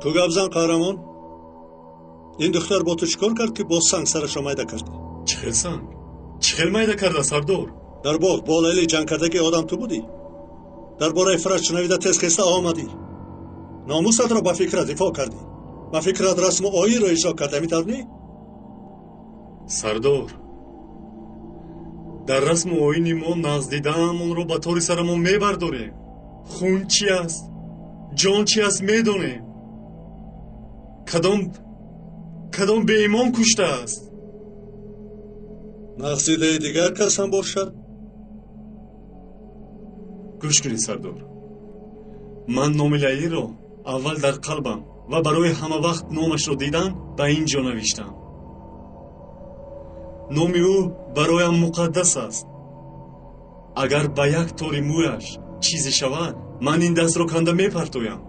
Ту гап зан, қаҳрамон. Ин духтар бо ту чӣ кор кард, ки бо санг сарашро майда кардӣ? Чӣ хел санг? Чӣ хел майда карда, сардор? Дар боғ бо Лайли ҷангкардаги одам ту будӣ? Дар бораи Фират шунавида тез хеста омадӣ. Номусатро ба фикрат дифоъ кардӣ. Ба фикрат расму оинро иҷро кард, ҳамин тавр не? Сардор, дар расму оини мо наздидаамонро ба тори сарамон мебардорем. Хун чи аст, ҷон чи аст медонем. Кадом беимон куштааст? Нақзидаи дигар кас ҳам бошад? Гӯш кунед, сардор, ман номи Лайлиро аввал дар қалбам ва барои ҳама вақт номашро дидан ба ин ҷо навиштам. Номи ӯ бароям муқаддас аст. Агар ба як тори мӯяш чизе шавад, ман ин дастро канда мепартоям.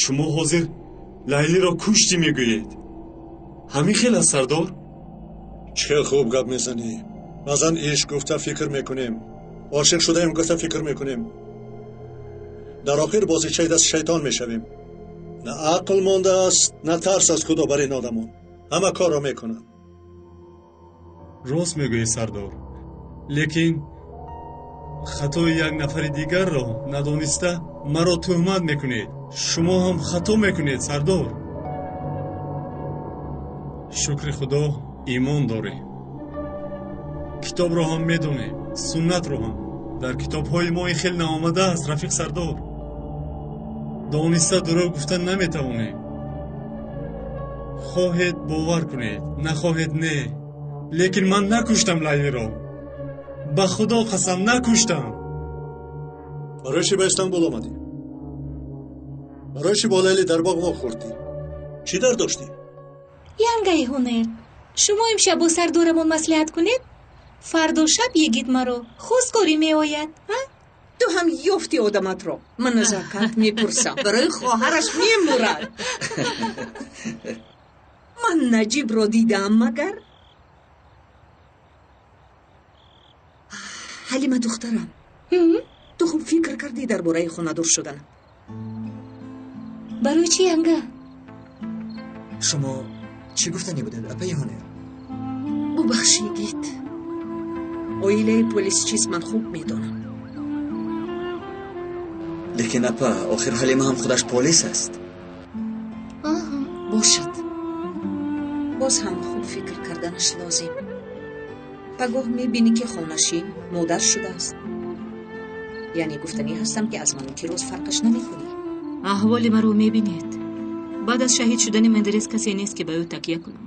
Шумо ҳозир Лайлиро куштӣ мегӯед. Ҳамин хел аст, сардор? Чӣ хел хуб гап мезанӣ. Баъзан ишқ гуфта фикр мекунем, ошиқ шудаем гуфта фикр мекунем. Дар охир бозичаи дасти шайтон мешавем. На ақл мондааст, на тарс аз худо бар ин одамон. Ҳама корро мекунанд. Рост мегӯед, сардор, лекин хатои як нафари дигарро надониста маро тӯҳмат мекунед. Шумо ҳам хато мекунед, сардор. Шукри худо, имон дорем. Китобро ҳам медонем, суннатро ҳам. Дар китобҳои мо ин хел наомадааст, рафиқ сардор. Дониста дурӯғ гуфта наметавонем. Хоҳед бовар кунед, нахоҳед не, лекин ман накуштам Лайлиро. Ба худо қасам, накуштам. Барои чӣ ба Истанбул омадӣ? Барои чӣ бо Лайли дар боғ вохӯрдӣ? Чӣ дар доштӣ? Янгаи ҳунер, шумо имшаб бо сардорамон маслиҳат кунед. Фардо шаб йигит маро хостгорӣ меояд. Ту ҳам ёфти одаматро. Ман назокат мепурсам, барои хоҳараш мемурад. Ман Наҷибро дидаам магар? Ҳалима духтарам, ту хуб фикр кардӣ дар бораи хонадор шуданам? Барои чӣ, янга? Шумо чӣ гуфтанӣ будед, апаи ҳунер? Бубахш, йигит, оилаи полис чиз ман хуб медонам. Лекин апа, охир Ҳалима ҳам худаш полис аст. Бошад, боз ҳам хуб фикр карданаш лозим. Пагоҳ мебинӣ, ки хонашин модар шудааст. Яъне гуфтанӣ ҳастам, ки аз ману Кироз фарқаш намекунӣ. Аҳволи маро мебинед. Баъд аз шаҳид шудани Мендерес касе нест, ки ба ӯ такя кунам.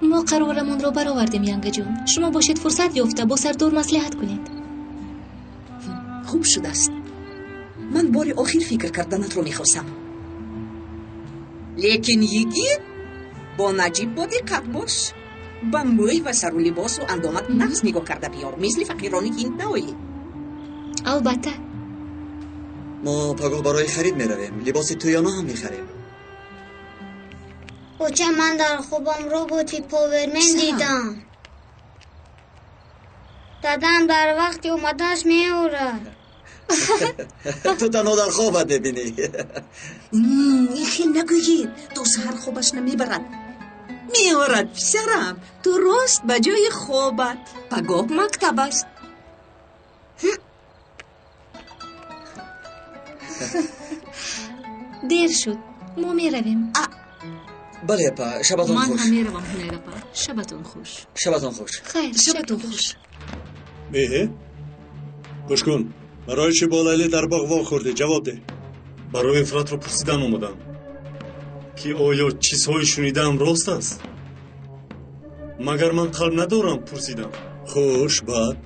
Мо қарорамонро баровардем, янгаҷон. Шумо бошед, фурсат ёфта бо сардор маслиҳат кунед. Хуб шудааст. Ман бори охир фикр карданатро мехостам. Лекин йигит, бо Наҷиб бодиққат бош. Ба мӯй ва сару либосу андомат нағз нигоҳ карда биёр, мисли фақирони ҳинд наоӣ. Албатта. Мо пагоҳ барои харид меравем, либоси тӯёна ҳам мехарем. Оча, ман дар хобам роботи Повермен дидам. Дадам дар вақти омаданаш меорад. Ту танҳо дар хобат мебинӣ. Ин хел нагӯед, то саҳар хобаш намебарад. Меорад, писарам, ту рост ба ҷои хобат. Пагоҳ мактаб аст. Дер шуд, мо меравем. Бале, апа, шабатон Ман хуш. ҳам меравам, Ҳунайр апа. Шабатон хуш. Шабатон хуш. Хайр, шабатон хуш. Меҳе, гӯш кун, барои чӣ бо Лайлӣ дар боғ вохӯрдӣ? Ҷавоб деҳ. Барои Фуратро пурсидан омадам, ки оё чизҳои шунидаам рост аст? Магар ман қалб надорам? Пурсидам. Хуш, баъд?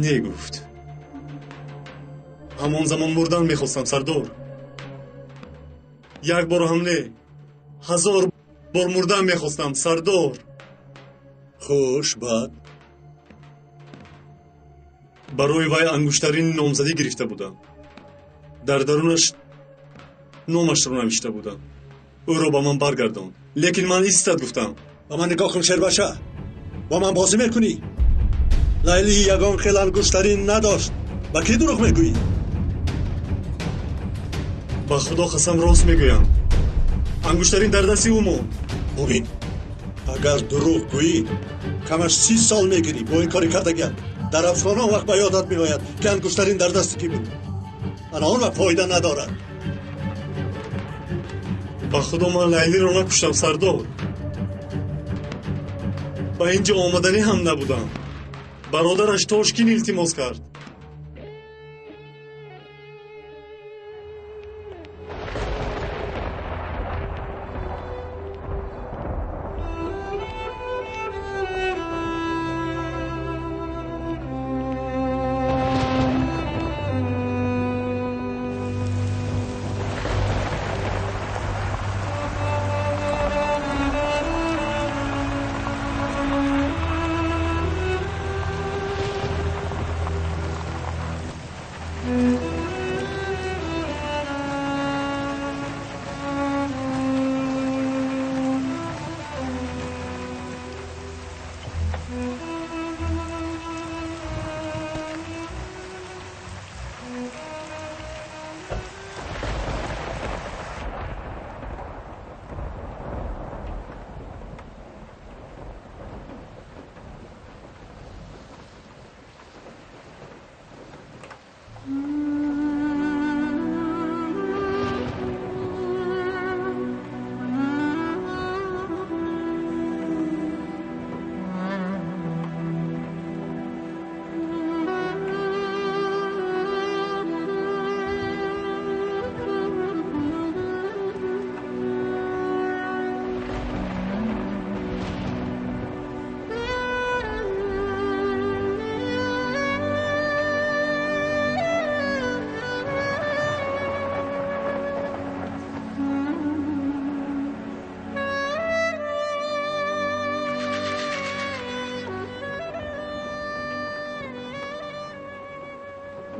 Не, гуфт. Ҳамон замон мурдан мехостам, сардор. Як бор ҳам не, 1000 бор мурдан мехостам, сардор. Хуш, баъд? Барои вай ангуштарини номзадӣ гирифта будам. Дар дарунаш номашро навишта будам. Ӯро ба ман баргардонд, лекин ман истад гуфтам. Ба ман нигоҳ кун, шербача, бо ман бозӣ мекунӣ? Лайлӣ ягон хел ангуштарин надошт. Ба кӣ дурӯғ мегӯӣ? Ба худо қасам, рост мегӯям. Ангуштарин дар дасти ӯ монд. Бубин, агар дурӯғ гӯӣ, камаш 30 сол мегирӣ бо ин кори кардагият. Дар афсона он вақт ба ёдат меояд, ки ангуштарин дар дасти кӣ буд. Ана он вақт фоида надорад. Ба худо, ман Лайлиро накуштам, сардор. Ба ин ҷо омаданӣ ҳам набудам. Бародараш Тошкин илтимос кард.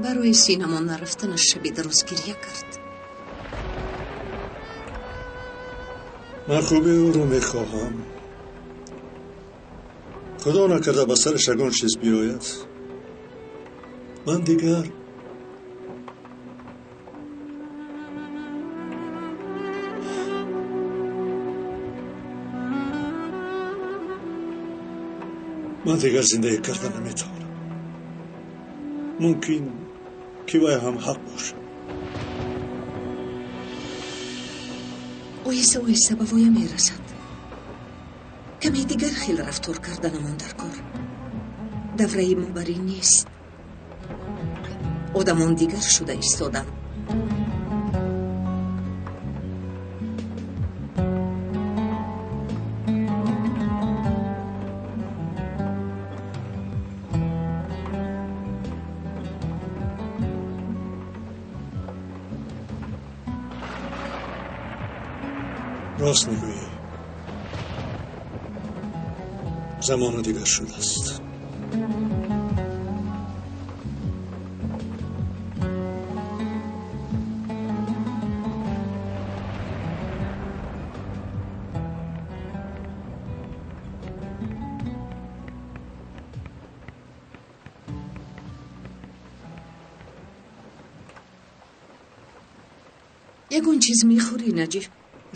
Барои синамо нарафтанаш шаби дароз гирья кард. Ман хуби ӯро мехоҳам. Худо накарда ба сараш ягон чиз биёяд. Ман дигар зиндагӣ карда наметавонам. Мумкин ки вай ҳам ҳақ бошад. Оҳиста оҳиста ба воя мерасад. Каме дигар хел рафтор карданамон дар кор. Давраи мо бар ин нест. Одамон дигар шуда истоданд. Рост мегӯӣ, замона дигар шудааст. Ягон чиз мехӯрӣ, Наҷиб?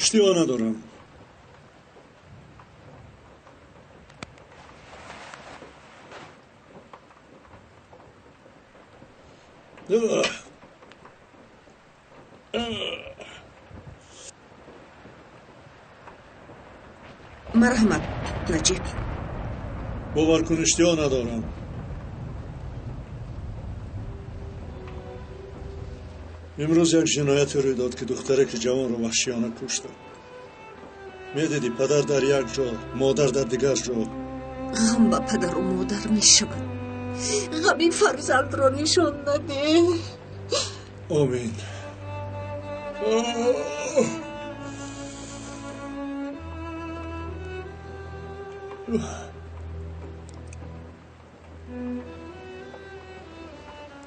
Иштиҳо надорам. Марҳамат, Наҷиб. Бовар кун, иштиҳо надорам. Имрӯз як ҷинояте рӯй дод, ки духтареки ҷавонро ваҳшиёна куштанд. Медидӣ, падар дар як ҷо, модар дар дигар ҷо. Ғам ба падару модар мешавад. Ғами фарзандро нишон надеҳ. Омин.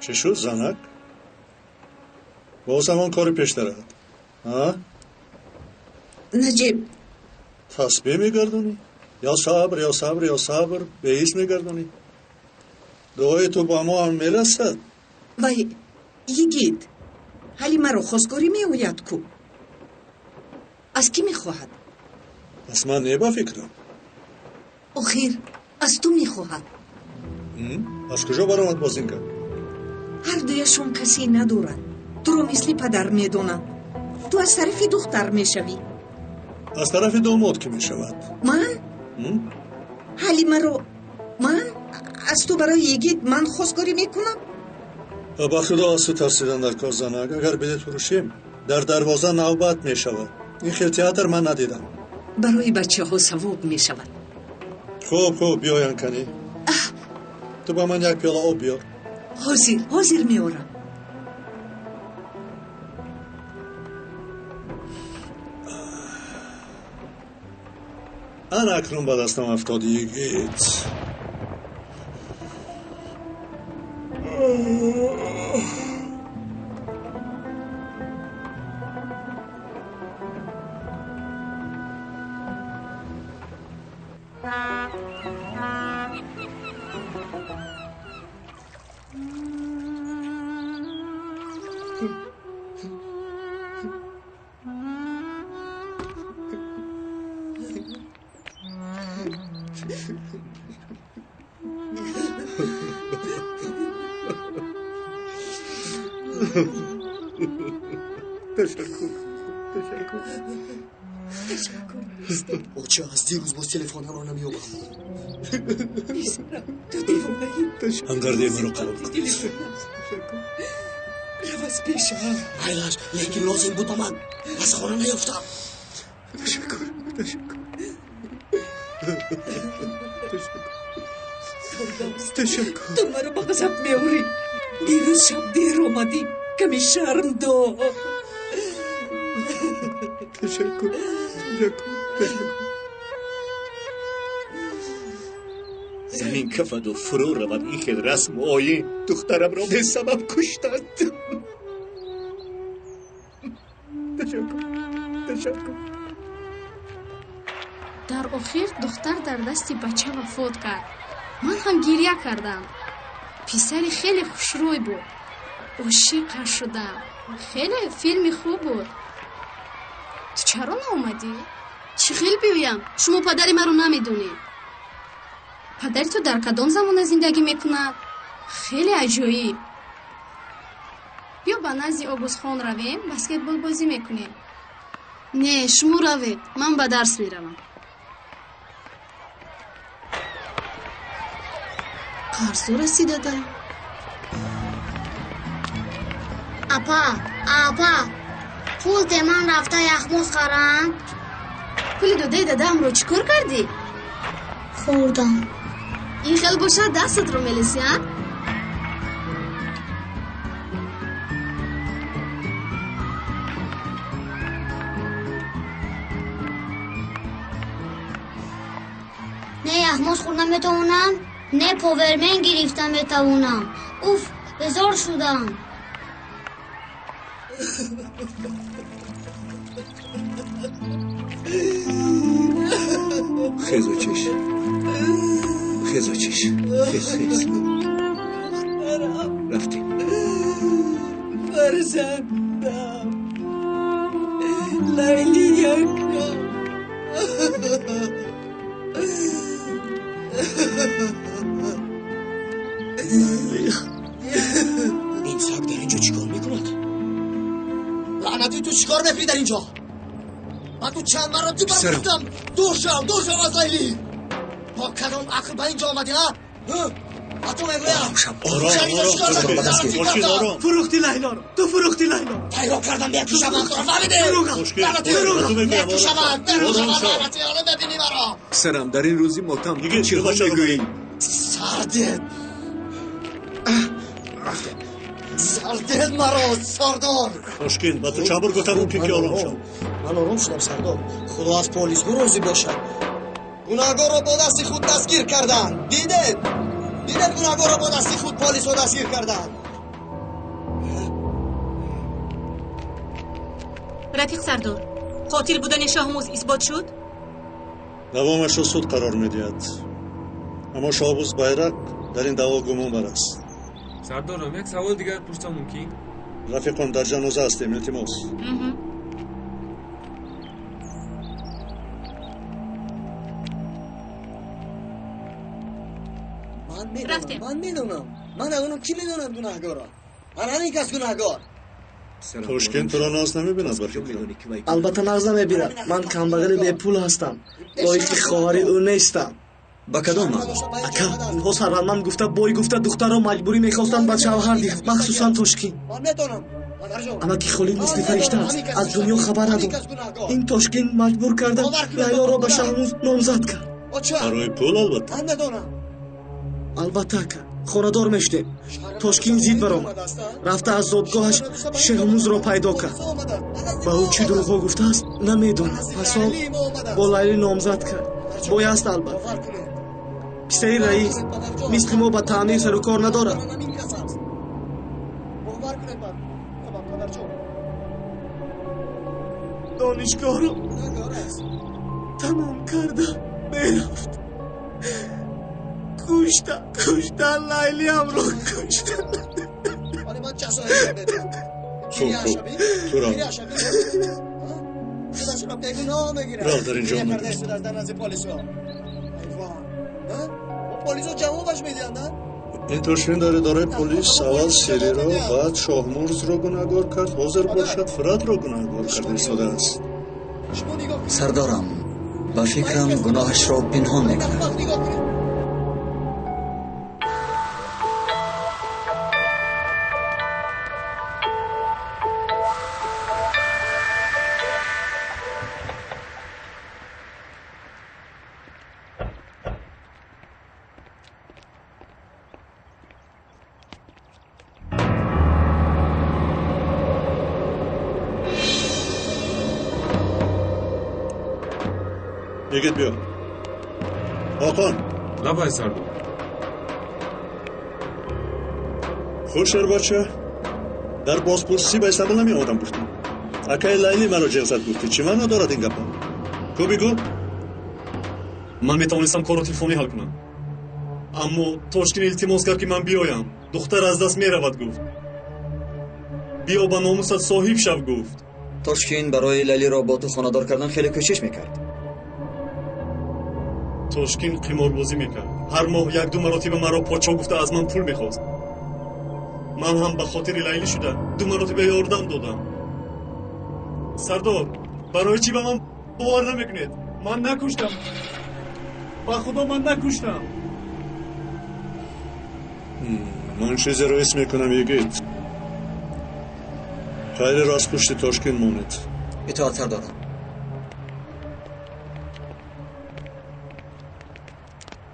Чӣ шуд, занак? Боз ҳамон кори пештарат, а? Наҷиб, тасбеҳ мегардонӣ? Ё сабр, ё сабр, ё сабр, беҳис мегардонӣ? Дуои ту ба мо ҳам мерасад. Вай, йигит, ҳали маро хостгорӣ меояд ку? Аз кӣ мехоҳад? Аз ман не, ба фикрам. Охир аз ту мехоҳад. Аз куҷо баромад боз ин гап? Ҳар дуяшон касе надорад. Туро мисли падар медонанд. Ту аз тарафи духтар мешавӣ. Аз тарафи домод кӣ мешавад? Ман? Ҳали маро ман аз ту барои йигит ман хостгорӣ мекунам? Ба худо, аз ту тарсидан дар кор, занак. Агар билет фурӯшем, дар дарвоза навбат мешавад. Ин хел театр ман надидам. Барои бачаҳо савоб мешавад. Хуб, хуб, биёян канӣ. Ту ба ман як пиёла об биёр. Ҳозир, ҳозир меорам. Ана акнун ба дастам афтод, йигит. Ташаккур, ташаккур, ташаккур. Оча, аз дирӯз боз телефонамро намеёбам. Писарам, ту девонаӣ. Ҳамдардии маро қабул кун. Рав аз пешам. Майлаш, лекин лозим буд ба ман. Аз хона наёфтам. Ташаккур, ташаккур, ташаккур. Ту маро ба ғазаб меорӣ. Дирӯз шаб дер омадӣ. Каме шарм дор. Ташаккур, ташаккур, ташаккур. Замин кафаду фурӯ равад ин хел расму оин. Духтарамро бесабаб куштанд. Ташаккур, ташаккур. Дар охир духтар дар дасти бача вафот кард. Ман ҳам гирья кардам. Писари хеле хушрӯй буд. Ошиқаш шудам. Хеле филми хуб буд. Ту чаро наомадӣ? Чӣ хел биёям? Шумо падари маро намедонед. Падари ту дар кадом замона зиндагӣ мекунад? Хеле аҷоиб. Биё ба назди Огузхон равем, баскетбол бозӣ мекунем. Не, шумо равед, ман ба дарс меравам. Қарздор ҳастӣ, дада? Апа, апа, пул те ман рафта яхмоз харам. Пули додаи дадаамро чӣ кор кардӣ? Хӯрдам. Ин хел бошад, дастатро мелесӣ, а? Не яхмоз хӯрда метавонам, не повермен гирифта метавонам. Уф, безор шудам. Хез очиш, хез очиш, хез, хез. Рафтем. Фарзандам Лайли якам. Ин саг дар инҷо чӣ кор мекунад? Лаънатӣ, ту чӣ кор мекунӣ дар инҷо? Ман ту чанд маротиба гуфтам, дур шав, дур шав аз Лайли. Бо кадом ақл ба инҷо омадӣ, ҳа? Ба ту мегӯям. Фурӯхти Лайлоро, ту фурӯхти Лайло. Пайро кардам, мекушамам туро, фаҳмидӣ? Мекушамам, мекушамам, лаънатӣ, ҳоло мебинӣ маро. Писарам, дар ин рӯзи мотам чиҳо мегӯӣ? Сардед, сардед маро, сардор. Тошкин, ба ту чанд бор гуфтам, мумкин ки ором шав. Ман ором шудам, сардор. Худо аз полисҳо розӣ бошад. Гунаҳгорро бо дасти худ дастгир карданд. Дидед? Дидед, гунаҳгорро бо дасти худ полисҳо дастгир карданд. Рафиқ сардор, қотил будани Шоҳмуз исбот шуд? Давомашро суд қарор медиҳад. Аммо Шоҳмуз Байрақ дар ин даъво гумонбар аст. Сардорам, як савол дигар пурсам мумкин? Рафиқон, дар ҷаноза ҳастем, илтимос. Ман медонам, ман медонам. Ман надонам, ки медонад гунаҳгорро. Ман ҳамин кас гунаҳгор. Тошкин туро нағз намебинад, ба фикрам. Албатта нағз намебинад. Ман камбағали бепул ҳастам. Лоиқи хоҳари ӯ нестам. Ба кадом маъно? Ака, инҳо сарватманд гуфта, бой гуфта, духтарро маҷбурӣ мехостанд ба шавҳар диҳанд, махсусан Тошкин. Амаки Холид мисли фаришта аст, аз дунё хабар надорад. Ин Тошкин маҷбур карда Лайлоро ба Шаҳмуз номзад кард. Барои пул, албатта. Албатта, ака, хонадор мешудем. Тошкин зид баромад. Рафта аз зодгоҳаш Шеҳмузро пайдо кард. Ба ӯ чӣ дурӯғҳо гуфтааст, намедонам. Пас он бо Лайли номзад кард. Бояст, албатта. Писари раис мисли мо ба таъмир сару кор надорад. Донишгоҳро тамом карда мерафт. Кушта, кушта, Лайлиамро кушта. Хуб, хуб, туро рав, дар инҷо омадӣ. Ин Тошкин дар идораи полис аввал Сириро, баъд Шоҳмурзро гунаҳгор кард, ҳозир бошад Фиратро гунаҳгор карда истодааст. Сардорам, ба фикрам, гуноҳашро пинҳон мекунад. Йигит, биё. Ҳоқон. Лабай, сардор. Хуш, шербача, дар бозпурсӣ ба Истанбул намеомадам, гуфтӣ. Акаи Лайли маро ҷеғ зад, гуфтӣ. Чӣ маъно дорад ин гапҳо? Ку, бигӯ. Ман метавонистам корро телефонӣ ҳал кунам, аммо Тошкин илтимос кард, ки ман биёям. Духтар аз даст меравад, гуфт. Биё, ба номусат соҳиб шав, гуфт. Тошкин барои Лайлиро бо ту хонадор кардан хеле кӯшиш мекард. Тошкин қиморбозӣ мекард. Ҳар моҳ як-ду маротиба маро подшо гуфта аз ман пул мехост. Ман ҳам ба хотири Лайлӣ шуда ду маротиба ёрдам додам. Сардор, барои чӣ ба ман бовар намекунед? Ман накуштам, ба худо, ман накуштам. Ман чизеро ҳис мекунам, йигит. Хайреро аз пушти Тошкин монед. Итоат, сардорам.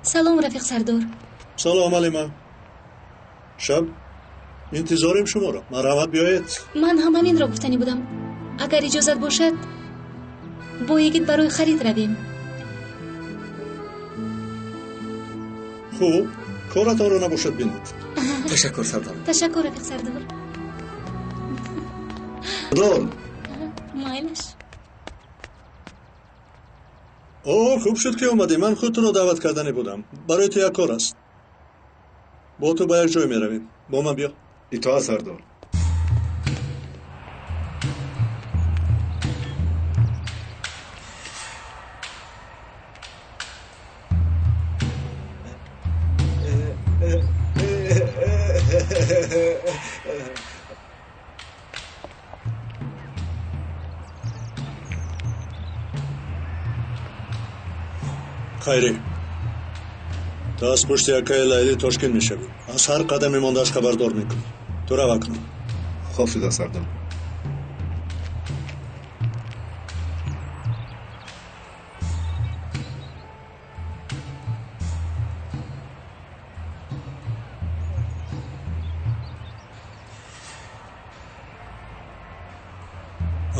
Салом, рафиқ сардор. Салом, Алима. Шаб интизорем шуморо, марҳамат, биёед. Ман ҳам ҳаминро гуфтанӣ будам. Агар иҷозат бошад, бо йигит барои харид равем. Хуб, коратонро набошад бинед. Ташаккур, сардор. Ташаккур, рафиқ сардор. Сардор. Майлаш. О, хуб шуд ки омадӣ. Ман худ туро даъват кардане будам. Барои ту як кор аст. Бо ту ба як ҷой меравем. Бо ман биё. Итоат, сардор. Хайрӣ, ту аз пушти акаи Лайлӣ Тошкин мешавӣ. Аз ҳар қадаме мондааш хабардор мекунӣ. Ту рав акнун. Хоб шуда, сардор.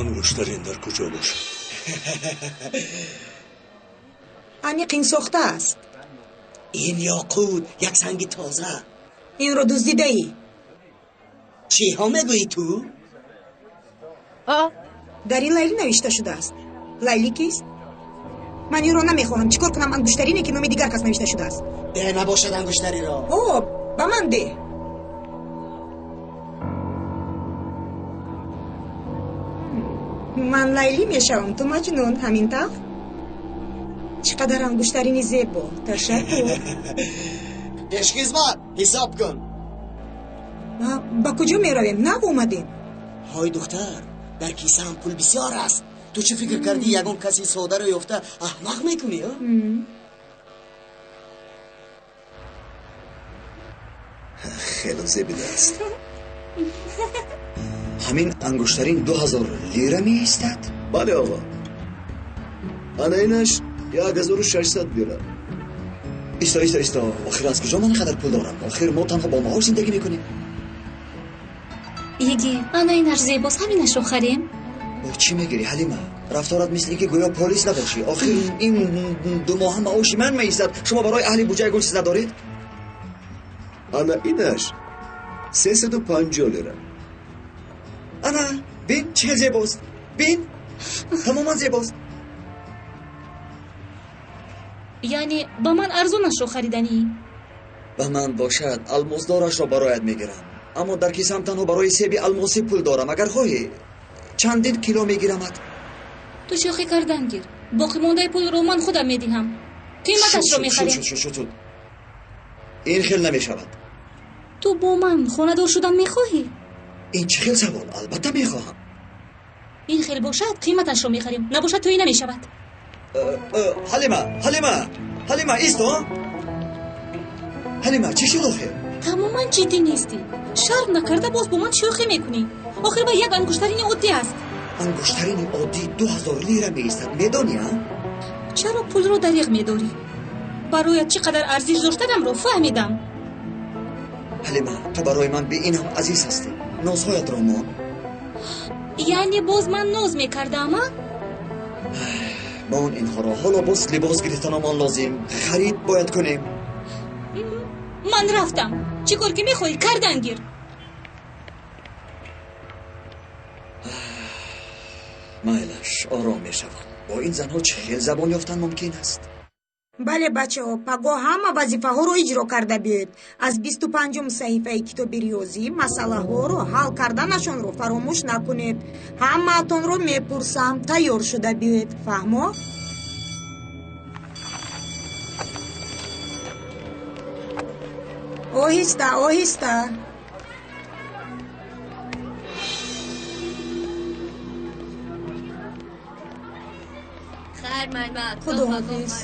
Ангуштарин дар куҷо бошад? Аниқ ин сохта аст. Ин ёқут, як санги тоза. Инро дуздидаӣ. Чиҳо мегӯӣ ту? Дар ин Лайлӣ навишта шудааст. Лайлӣ кист? Ман инро намехоҳам. Чӣ кор кунам ангуштарине ки номи дигар кас навишта шудааст? Де, набошад ангуштариро. О, ба ман де. Ман Лайлӣ мешавам, ту Маҷнун, ҳамин тавр? Чӣ қадар ангуштарини зебо. Ташаккур. Пешхизмат, ҳисоб кун. Ба куҷо меравем? Нав омадем. Ҳой духтар, дар кисаам пул бисёр аст. Ту чӣ фикр кардӣ, ягон каси содаро ёфта аҳмақ мекунӣ? Хеле зебидааст. Ҳамин ангуштарин 2000 лира меистад? Бале, оғо. Ана инаш 1600 лира. Исто, исто, исто. Охир аз куҷо ман ин қадар пул дорам? Охир мо танҳо бо маош зиндагӣ мекунем. Йигит, ана инаш зебост, ҳаминашро харем. Бо чӣ мегирӣ, Ҳалима? Рафторат мисли ин ки гӯё полис набошӣ. Охир ин ду моҳа маоши ман меистад. Шумо барои аҳли буҷа ягон чиз надоред? Ана инаш 350 лира. Ана, бин, чӣ хел зебост. Бин, тамоман зебост. Яъне ба ман арзонашро хариданӣ? Ба ман бошад, алмосдорашро бароят мегирам. Аммо дар кисам танҳо барои себи алмосӣ пул дорам. Агар хоҳӣ, чандин кило мегирамад. Ту шӯхӣ кардан гир. Боқимондаи пулро ман худам медиҳам. Қиматашро мехарем. Шуд. Ин хел намешавад. Ту бо ман хонадор шудан мехоҳӣ? Ин чӣ хел савол? Албатта мехоҳам. Ин хел бошад, қиматашро мехарем. Набошад, тӯй намешавад. Ҳалима, Ҳалима, Ҳалима, исто. Ҳалима, чӣ шуд охир? Тамоман ҷиддӣ нестӣ. Шарм накарда боз бо ман шӯхӣ мекунӣ. Охир ба як ангуштарини оддӣ аст. Ангуштарини оддӣ 2000 лира меистад, медонӣ, а? Чаро пулро дариғ медорӣ? Бароят чӣ қадар арзиш доштанамро фаҳмидам. Ҳалима, ту барои ман би ин ҳам азиз ҳастӣ. Нозҳоятро мон. Яъне боз ман ноз мекардам, а? Мон инҳоро. Ҳоло боз либос гирифтанамон лозим. Харид бояд кунем. Ман рафтам. Чӣ кор ки мехоҳӣ, кардан гир. Майлаш, ором мешавам. Бо ин занҳо чӣ хел забон ёфтан мумкин аст? Бале, бачаҳо, пагоҳ ҳама вазифаҳоро иҷро карда биёед. Аз 25-ум саҳифаи китоби риёзӣ масъалаҳоро ҳал карданашонро фаромӯш накунед. Ҳамаатонро мепурсам, тайёр шуда биёед. Фаҳмо? Оҳиста, оҳиста. Хайр, маймак. Худоҳофиз.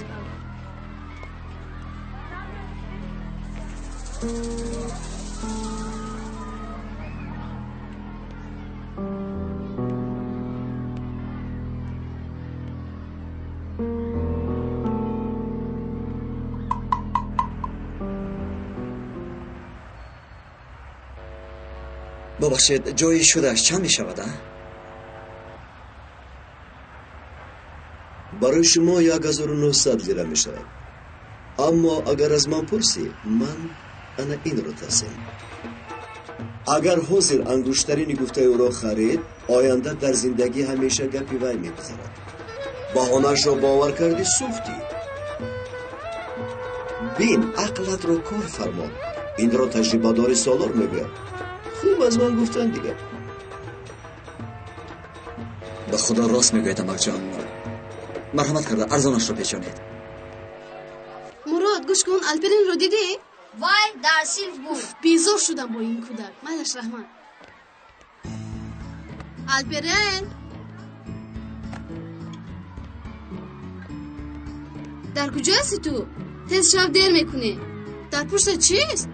Бубахшед, ҷои шудааш чанд мешавад, а? Барои шумо 1900 лира мешавад. Аммо агар аз ман пурсӣ, ман ана инро тавсия. Агар ҳозир ангуштарини гуфтаи ӯро харид, оянда дар зиндагӣ ҳамеша гапи вай мегузарад. Баҳонаашро бовар кардӣ, сӯхтӣ. Бин, ақлатро кор фармо. Инро таҷрибадори солор мегӯяд. Хуб аз ман гуфтан дигар. Ба худо рост мегӯяд, амакҷон. Марҳамат карда арзонашро печонед. Мурод, гӯш кун, Алперинро дидӣ? Вай дар синф буд. Безор шудам бо ин кӯдак. Майлаш, раҳмат. Алперин! Дар куҷо ҳасти ту? Тез шав, дер мекунӣ. Дар пуштат чист?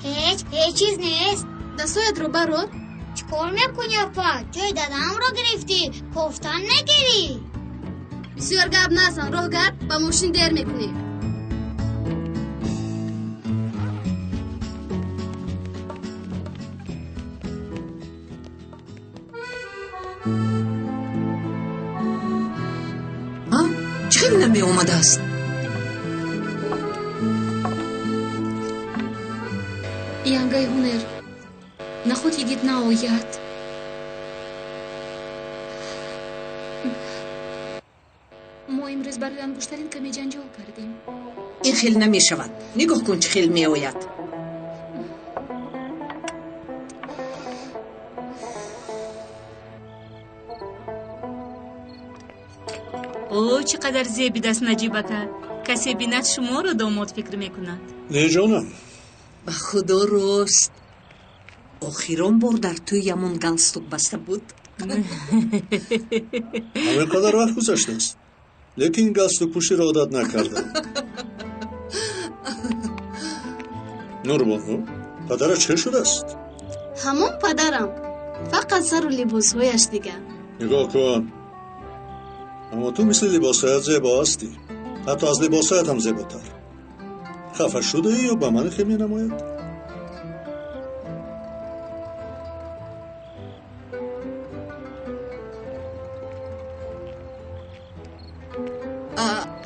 Ҳеҷ, ҳеҷ чиз нест. Дастҳоятро барор. Чӣ кор мекунӣ, апа? Ҷои дадамро гирифтӣ, кофтан мегирӣ. Бисёр гап назан, роҳ гард, ба мошин дер мекунӣ. Чӣ хел намеомадааст? Янгаи ҳунер, наход йигит наояд. Мо имрӯз барои ангуштарин каме ҷанҷол кардем. Ин хел намешавад. Нигоҳ кун, чӣ хел меояд. О, чӣ қадар зебидаст Наҷибака. Касе бинад, шуморо домод фикр мекунад. Не, ҷонам. Ба худо рост. Охирон бор дар тӯямон галстук баста буд. Ҳамин қадар вақт гузаштааст, лекин галстукпӯширо одат накардам. Нурбону, падарат чӣ шудааст? Ҳамон падарам, фақат сару либосҳояш дигар. Нигоҳ кун, аммо ту мисли либосҳоят зебо ҳастӣ, ҳатто аз либосҳоят ҳам зеботар. Хафа шудаӣ ё ба ман хел менамояд?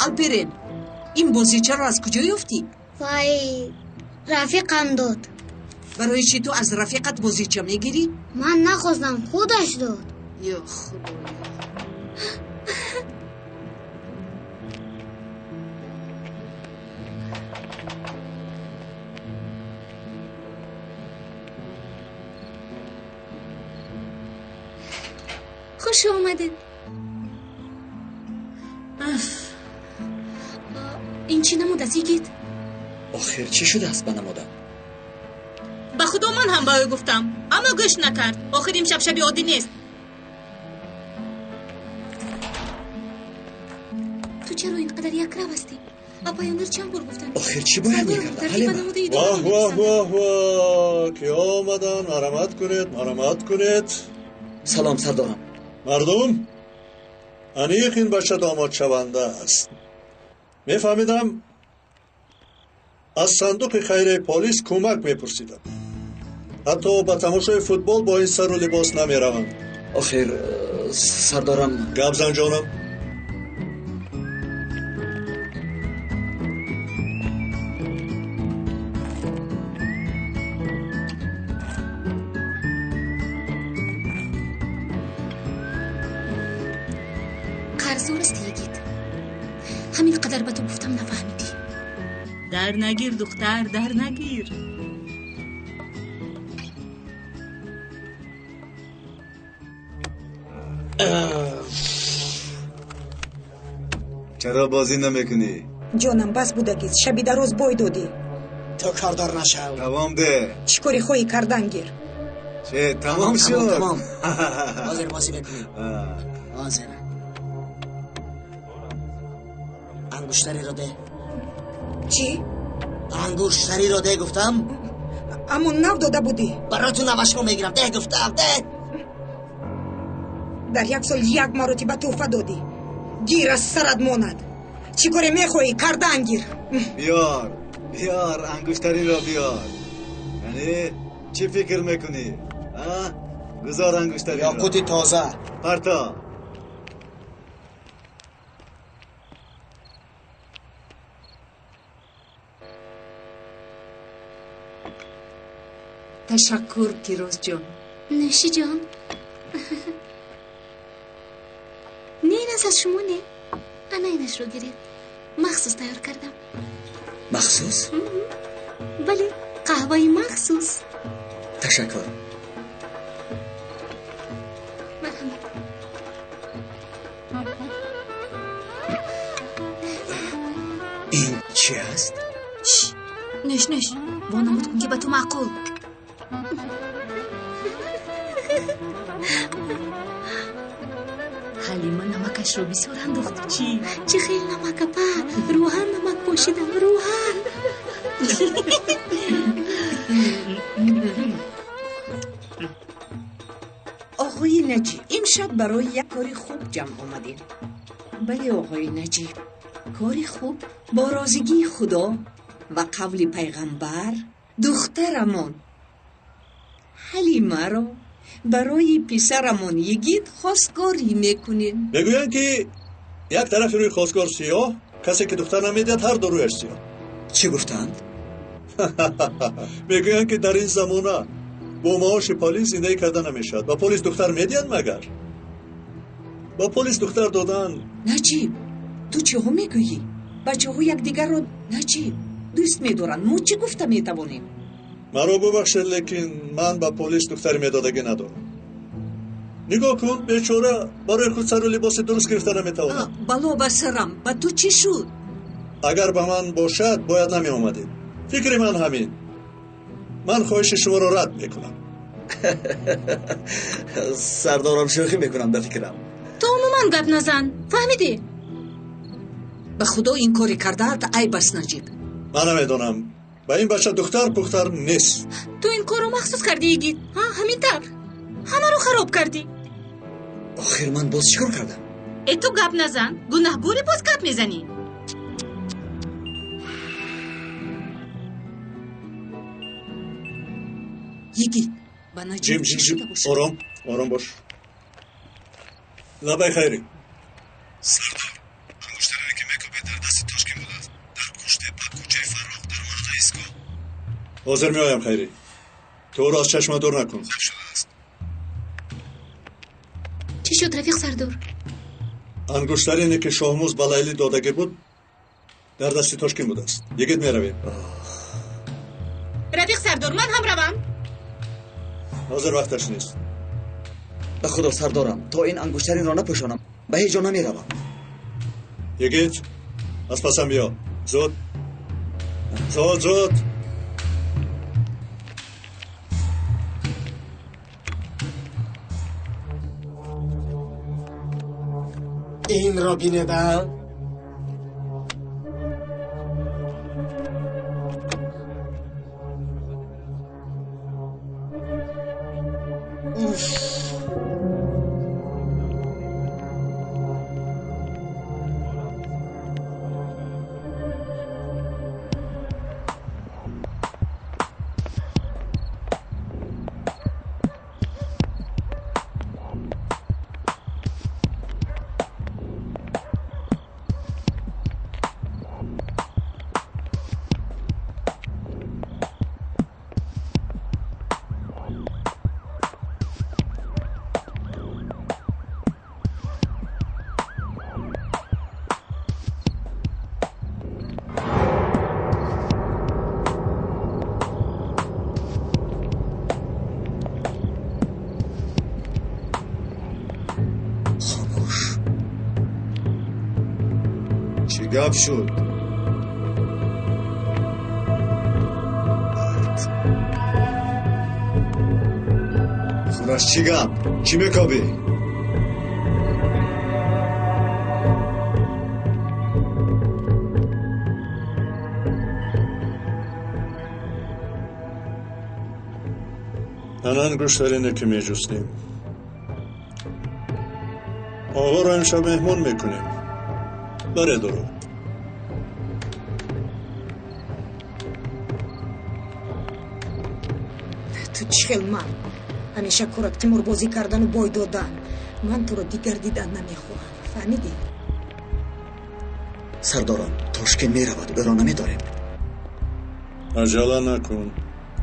Алперен, ин бозичаро аз куҷо ёфтӣ? Вай, рафиқам дод. Барои чӣ ту аз рафиқат бозича мегирӣ? Ман нахостам, худаш дод. Ё худоё! Хуш омадед. Ин чӣ намуд аст, йигит? Охир чӣ шудааст ба намудам? Ба худо ман ҳам ба ӯ гуфтам, аммо гӯш накард. Охир имшаб шаби оддӣ нест. Ту чаро ин қадар якрав ҳастӣ? Апаёнар чанд бор гуфтанд. Охир чӣ бояд мекардам, Ҳалима? Ваҳ, ваҳ, ваҳ, ваҳ, ки омадан. Марҳамат кунед, марҳамат кунед. Салом, сардорам. Мардум, аниқ ин бача домодшаванда аст. Мефаҳмидам, аз сандуқи хайраи полис кӯмак мепурсидам. Ҳатто ба тамошои футбол бо ин сару либос намераванд. Охир, сардорам. Гап зан, ҷонам. Қарздор ҳастӣ, йигит. Ҳамин қадар ба ту гуфтам, нафаҳмидӣ. Дар нагир, духтар, дар нагир. Чаро бозӣ намекунӣ? Ҷонам, бас будагист, шаби дароз бой додӣ. Ту кордор нашав. Давом де. Чӣ кори хоҳӣ кардан гир. Че, тамом шуд? Тамом. Ҳозир бозӣ мекунем. Ҳозир. Ангуштариро де. Чӣ? Ангуштариро де гуфтам. Аммо нав дода будӣ. Барои ту навашро мегирам. Де гуфтам, де. Дар як сол як маротиба тӯҳфа додӣ. Гир аз сарат монад. Чӣ коре мехоҳӣ кардан гир. Биёр, биёр, ангуштариро биёр. Яъне чӣ фикр мекунӣ? А? Гузор ангуштариро. Ёқути тоза. Парто. Ташаккур, Кирозҷон. Нӯши ҷон. Не, ин аз шумо не. Ана инашро гиред. Махсус тайёр кардам. Махсус? Бале, қаҳваи махсус. Ташаккур. Марҳамат. Ин чи аст? Нӯш, нӯш. Вонамуд кун, ки ба ту маъқул. Ҳалима намакашро бисёр андохт. Чӣ? Чӣ хел намак, апа? Рӯҳан намак пошидам, рӯҳан. Оғои Наҷиб, имшаб барои як кори хуб ҷамъ омадем. Бале, оғои Наҷиб, кори хуб бо розигии Худо ва қавли пайғамбар духтарамон Ҳалимаро барои писарамон Йигит хостгорӣ мекунем. Мегӯянд, ки як тарафи рӯи хостгор сиёҳ, касе ки духтар намедиҳад, ҳар ду рӯяш сиёҳ. Чӣ гуфтанд? Мегӯянд, ки дар ин замона бо маоши полис зиндагӣ карда намешавад. Ба полис духтар медиҳанд магар? Ба полис духтар додан. Наҷиб, ту чиҳо мегӯӣ? Бачаҳо якдигарро, Наҷиб, дӯст медоранд. Мо чӣ гуфта метавонем? Маро бубахшед, лекин ман ба полис духтари медодагӣ надорам. Нигоҳ кун, бечора барои худ сару либоси дуруст гирифта наметавонад. Бало ба сарам, ба ту чӣ шуд? Агар ба ман бошад, бояд намеомадед. Фикри ман ҳамин. Ман хоҳиши шуморо рад мекунам. Сардорам, шӯхӣ мекунам ба фикрам. Ту умуман гап назан, фаҳмидӣ? Ба Худо, ин кори кардаат айб аст, Наҷиб. Ман намедонам. Ба ин бача духтар пухтар нест. Ту ин корро махсус кардӣ, Йигит. Ҳа, ҳамин тавр. Ҳамаро хароб кардӣ. Охир ман боз чӣ кор кардам? Э, ту гап назан. Гунаҳгорӣ, боз гап мезанӣ. Йигит, ба Наҷиб Ҷим, чӣ ҷим, ҷим. шуда бошад? Ором, ором бош. Лабай, Хайрӣ. Сардор, ангуштарине ки мекобед, дар дасти Тошкин будааст. Дар Куштепа, кӯчаи Фаррох, дар мавқеи истгоҳ. Ҳозир меоям, Хайрӣ. Ту ӯро аз чашма дур накун. Хуб шудааст. Чӣ шуд, рафиқ сардор? Ангуштарине ки Шоҳмуз ба Лайлӣ додагӣ буд, дар дасти Тошкин будааст. Йигит, меравем. Рафиқ сардор, ман ҳам равам. Ҳозир вақташ нест. Ба Худо, сардорам, то ин ангуштаринро напӯшонам, ба ҳеҷ ҷо намеравам. Йигит, аз пасам биё. Зуд, зуд, зуд. Инро бинедам. Уф. Хомӯш. Чӣ гап шуд? Хураш, чӣ гап? Чӣ мекобӣ? Ана ангуштарине ки меҷустем. Оғоро имшаб меҳмон мекунем. Баре, дуру. Ту чӣ хел мард? Ҳамеша корат қиморбозӣ кардану бой додан. Ман туро дигар дидан намехоҳам, фаҳмидӣ? Сардорам, Тошкин меравад, ӯро намедорем. Аҷала накун.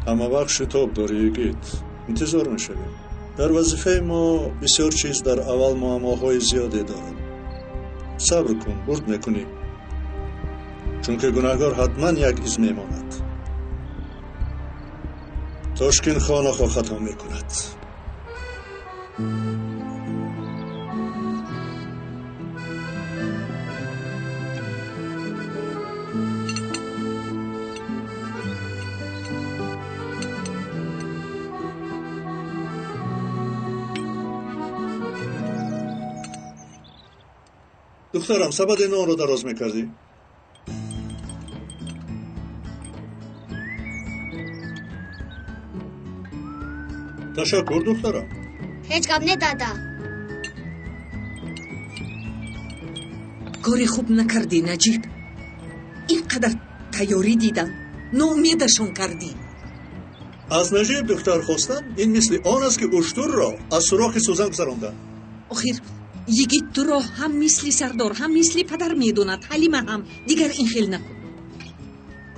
Ҳама вақт шитоб дорӣ, йигит. Интизор мешавем. Дар вазифаи мо бисёр чиз дар аввал муаммоҳои зиёде дорад. Сабр кун, бурд мекунӣ. Чунки гунаҳгор ҳатман як из мемонад. Тошкин хонахо хато мекунад. Духтарам, сабади нонро дароз мекардӣ? Ташаккур, духтарам. Ҳеҷ гап не, дада. Кори хуб накардӣ, Наҷиб. Ин қадар тайёрӣ дидам, ноумедашон кардӣ. Аз Наҷиб духтар хостан ин мисли он аст, ки уштурро аз сурохи сӯзан гузарондан. Охир йигит туро ҳам мисли сардор, ҳам мисли падар медонад. Ҳалима ҳам. Дигар ин хел накун.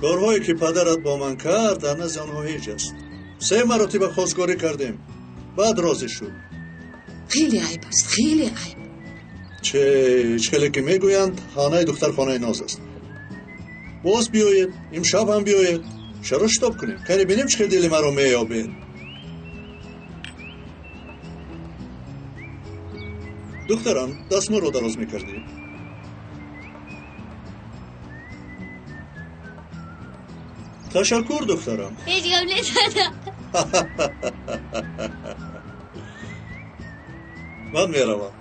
Корҳое ки падарат бо ман кард, дар назди онҳо ҳеҷ аст. 3 маротиба хостгорӣ кардем, баъд розӣ шуд. Хеле айб аст, хеле айб. Чӣ хеле ки мегӯянд, хонаи духтар хонаи ноз аст. Боз биёед, имшаб ҳам биёед. Чаро шитоб кунем? Кане бинем чӣ хел дили маро меёбед. Духтарам, дастмолро дароз мекардӣ? Ташаккур, духтарам. Ҳеҷ гап не, дада. Ман меравам.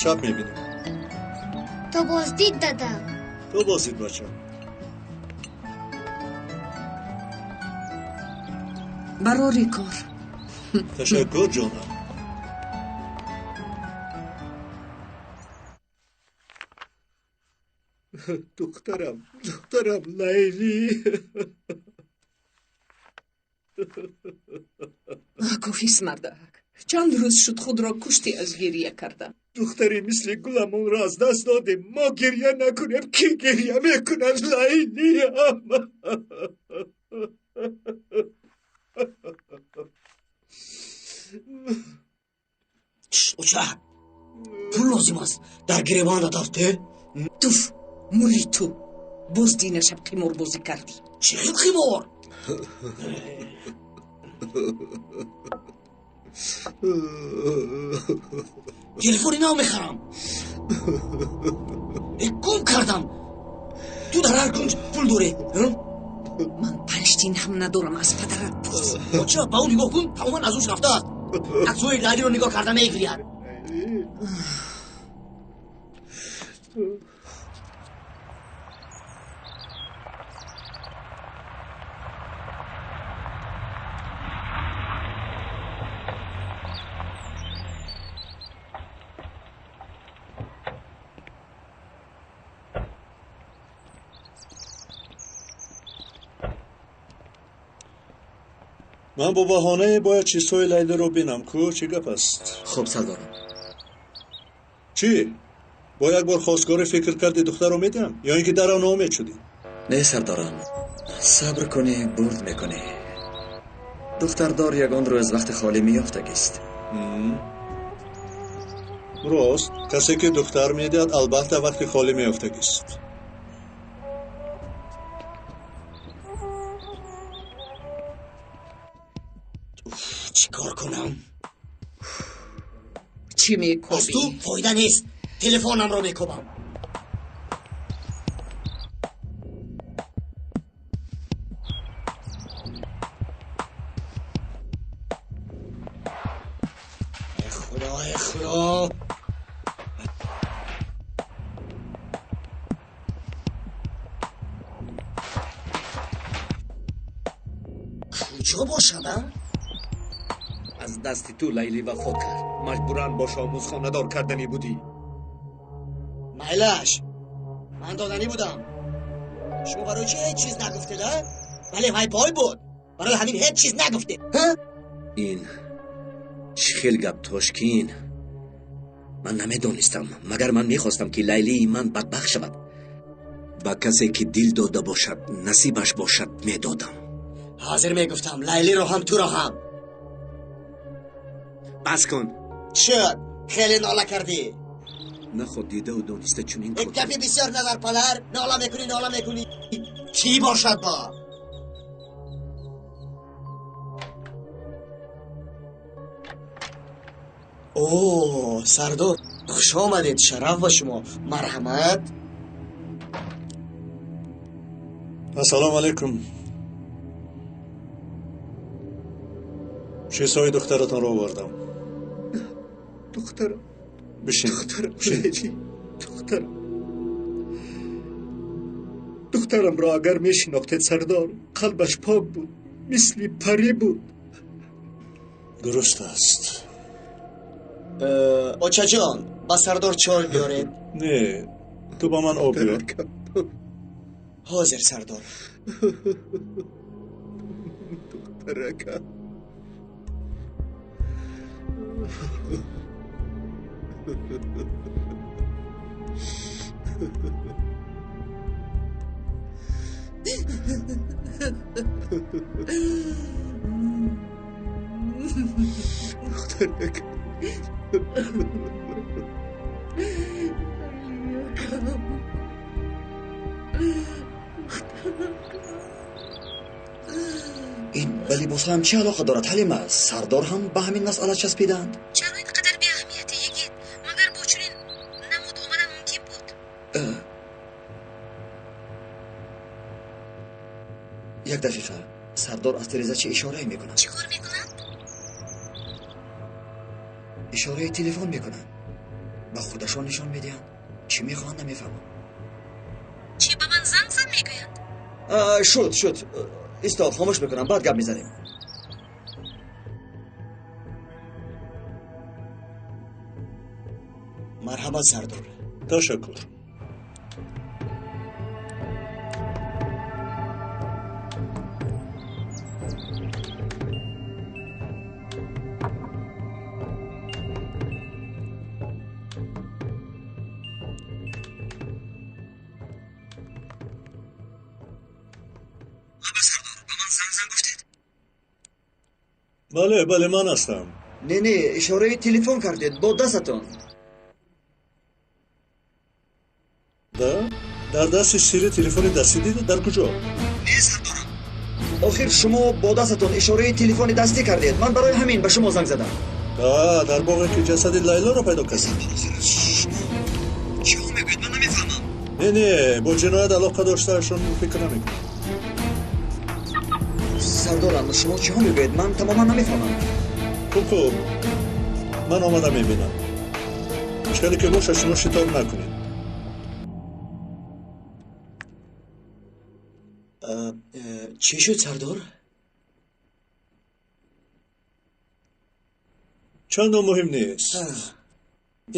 Шаб мебинем. То боздид, дада. То боздид, бачам. Барори кор. Ташаккур, ҷонам. Духтарам, духтарам Лайли. Кофист, мардак. Чанд рӯз шуд худро куштӣ аз гирия кардам. Духтари мисли гуламонро аз даст додем. Мо гирия накунем, ки гирия мекунад, Лайлиам? Оча, пул лозим аст. Дар гиребонат афте? Туф, мури ту. Боз дина шаб қиморбозӣ кардӣ. Чӣ хел қимор? Телефони нав мехарам. Гум кардам. Ту дар ҳар кунҷ пул дорӣ. Ман 5 тин ҳам надорам, аз падарат пурс. Оча, ба ӯ нигоҳ кун, тамоман аз ҳуш рафтааст. Аксҳои Лайлиро нигоҳ карда мегирияд. Ман бо баҳонае бояд чизҳои Лайлиро бинам. Ку чӣ гап аст? Хуб, сардорам. Чӣ? Бо як бор хостгорӣ фикр кардӣ духтарро медиҳам? Ё ин ки дарав ноумед шудӣ? Не, сардорам. Сабр кунӣ, бурд мекунӣ. Духтардор ягон рӯз вақти холӣ меёфтагист. Рост, касе ки духтар медиҳад, албатта вақти холӣ меёфтагист. Чӣ кор кунам? Чӣ мекобӣ? Аз ту фоида нест. Телефонамро мекобам. Эй худо, эй худо! Куҷо бошад, а? Аз дасти ту Лайли вафот кард. Маҷбуран бо Шоҳмуз хонадор карданӣ будӣ. Майлаш, ман доданӣ будам. Шумо барои чӣ ҳеҷ чиз нагуфтед, а? Вале вай бой буд. Барои ҳамин ҳеҷ чиз нагуфтед, ҳа? Ин чӣ хел гап, Тошкин? Ман намедонистам, магар ман мехостам, ки Лайлии ман бадбахт шавад. Ба касе ки дил дода бошад, насибаш бошад, медодам. Ҳозир мегуфтам, Лайлиро ҳам, туро ҳам. Бас кун. Шуд, хеле нола кардӣ. Наход дидаву дониста чунин кор. Гапи бисёр назар, падар. Нола мекунӣ, нола мекунӣ. Чӣ бошад бо? О, сардор, хуш омадед, шараф ба шумо. Марҳамат. Ассалому алайкум. Чизҳои духтаратонро овардам. Духтарам. Бишин. Духтарам, Лейли, духтарам. Духтарамро агар мешинохтед, сардор, қалбаш пок буд, мисли парӣ буд. Дуруст аст. Очаҷон, ба сардор чой биёред. Не, ту ба ман об биёр. Ҳозир, сардор. Духтаракам. Духтаракам. Ин ба либосҳоям чӣ алоқа дорад, Ҳалима? Сардор ҳам ба ҳамин масъала часпиданд. Чаро ин қадар беаҳамияте, йигит? Магар бо чунин намуд омадан мумкин буд? Як дақиқа. Сардор аз тиреза чӣ ишорае мекунад? Чӣ кор мекунад? Ишораи телефон мекунанд. Ба худашон нишон медиҳанд. Чӣ мехоҳанд, намефаҳмам. Чӣ ба ман занг зан мегӯянд? Шуд, шуд. Исто, хомӯш мекунам, баъд гап мезанем. Марҳамат, сардор. Ташаккур. Бале, бале, ман ҳастам. Не, не, ишораи телефон кардед бо дастатон. Да? Дар дасти сири телефони дастӣ дида? Дар куҷо? Не, сардорам. Охир шумо бо дастатон ишораи телефони дастӣ кардед. Ман барои ҳамин ба шумо занг задам. Да, дар боғе ки ҷасади Лайлоро пайдо кардем. Чиҳо мегӯед, ман намефаҳмам. Не, не, бо ҷиноят алоқа доштаашон фикр намекунам. Сардорам, шумо чиҳо мегӯед? Ман тамоман намефаҳмам. Хуб, хуб, ман омада мебинам. Мушкиле ки бошад, шумо шитоб накунед. Чӣ шуд, сардор? Чандон муҳим нест.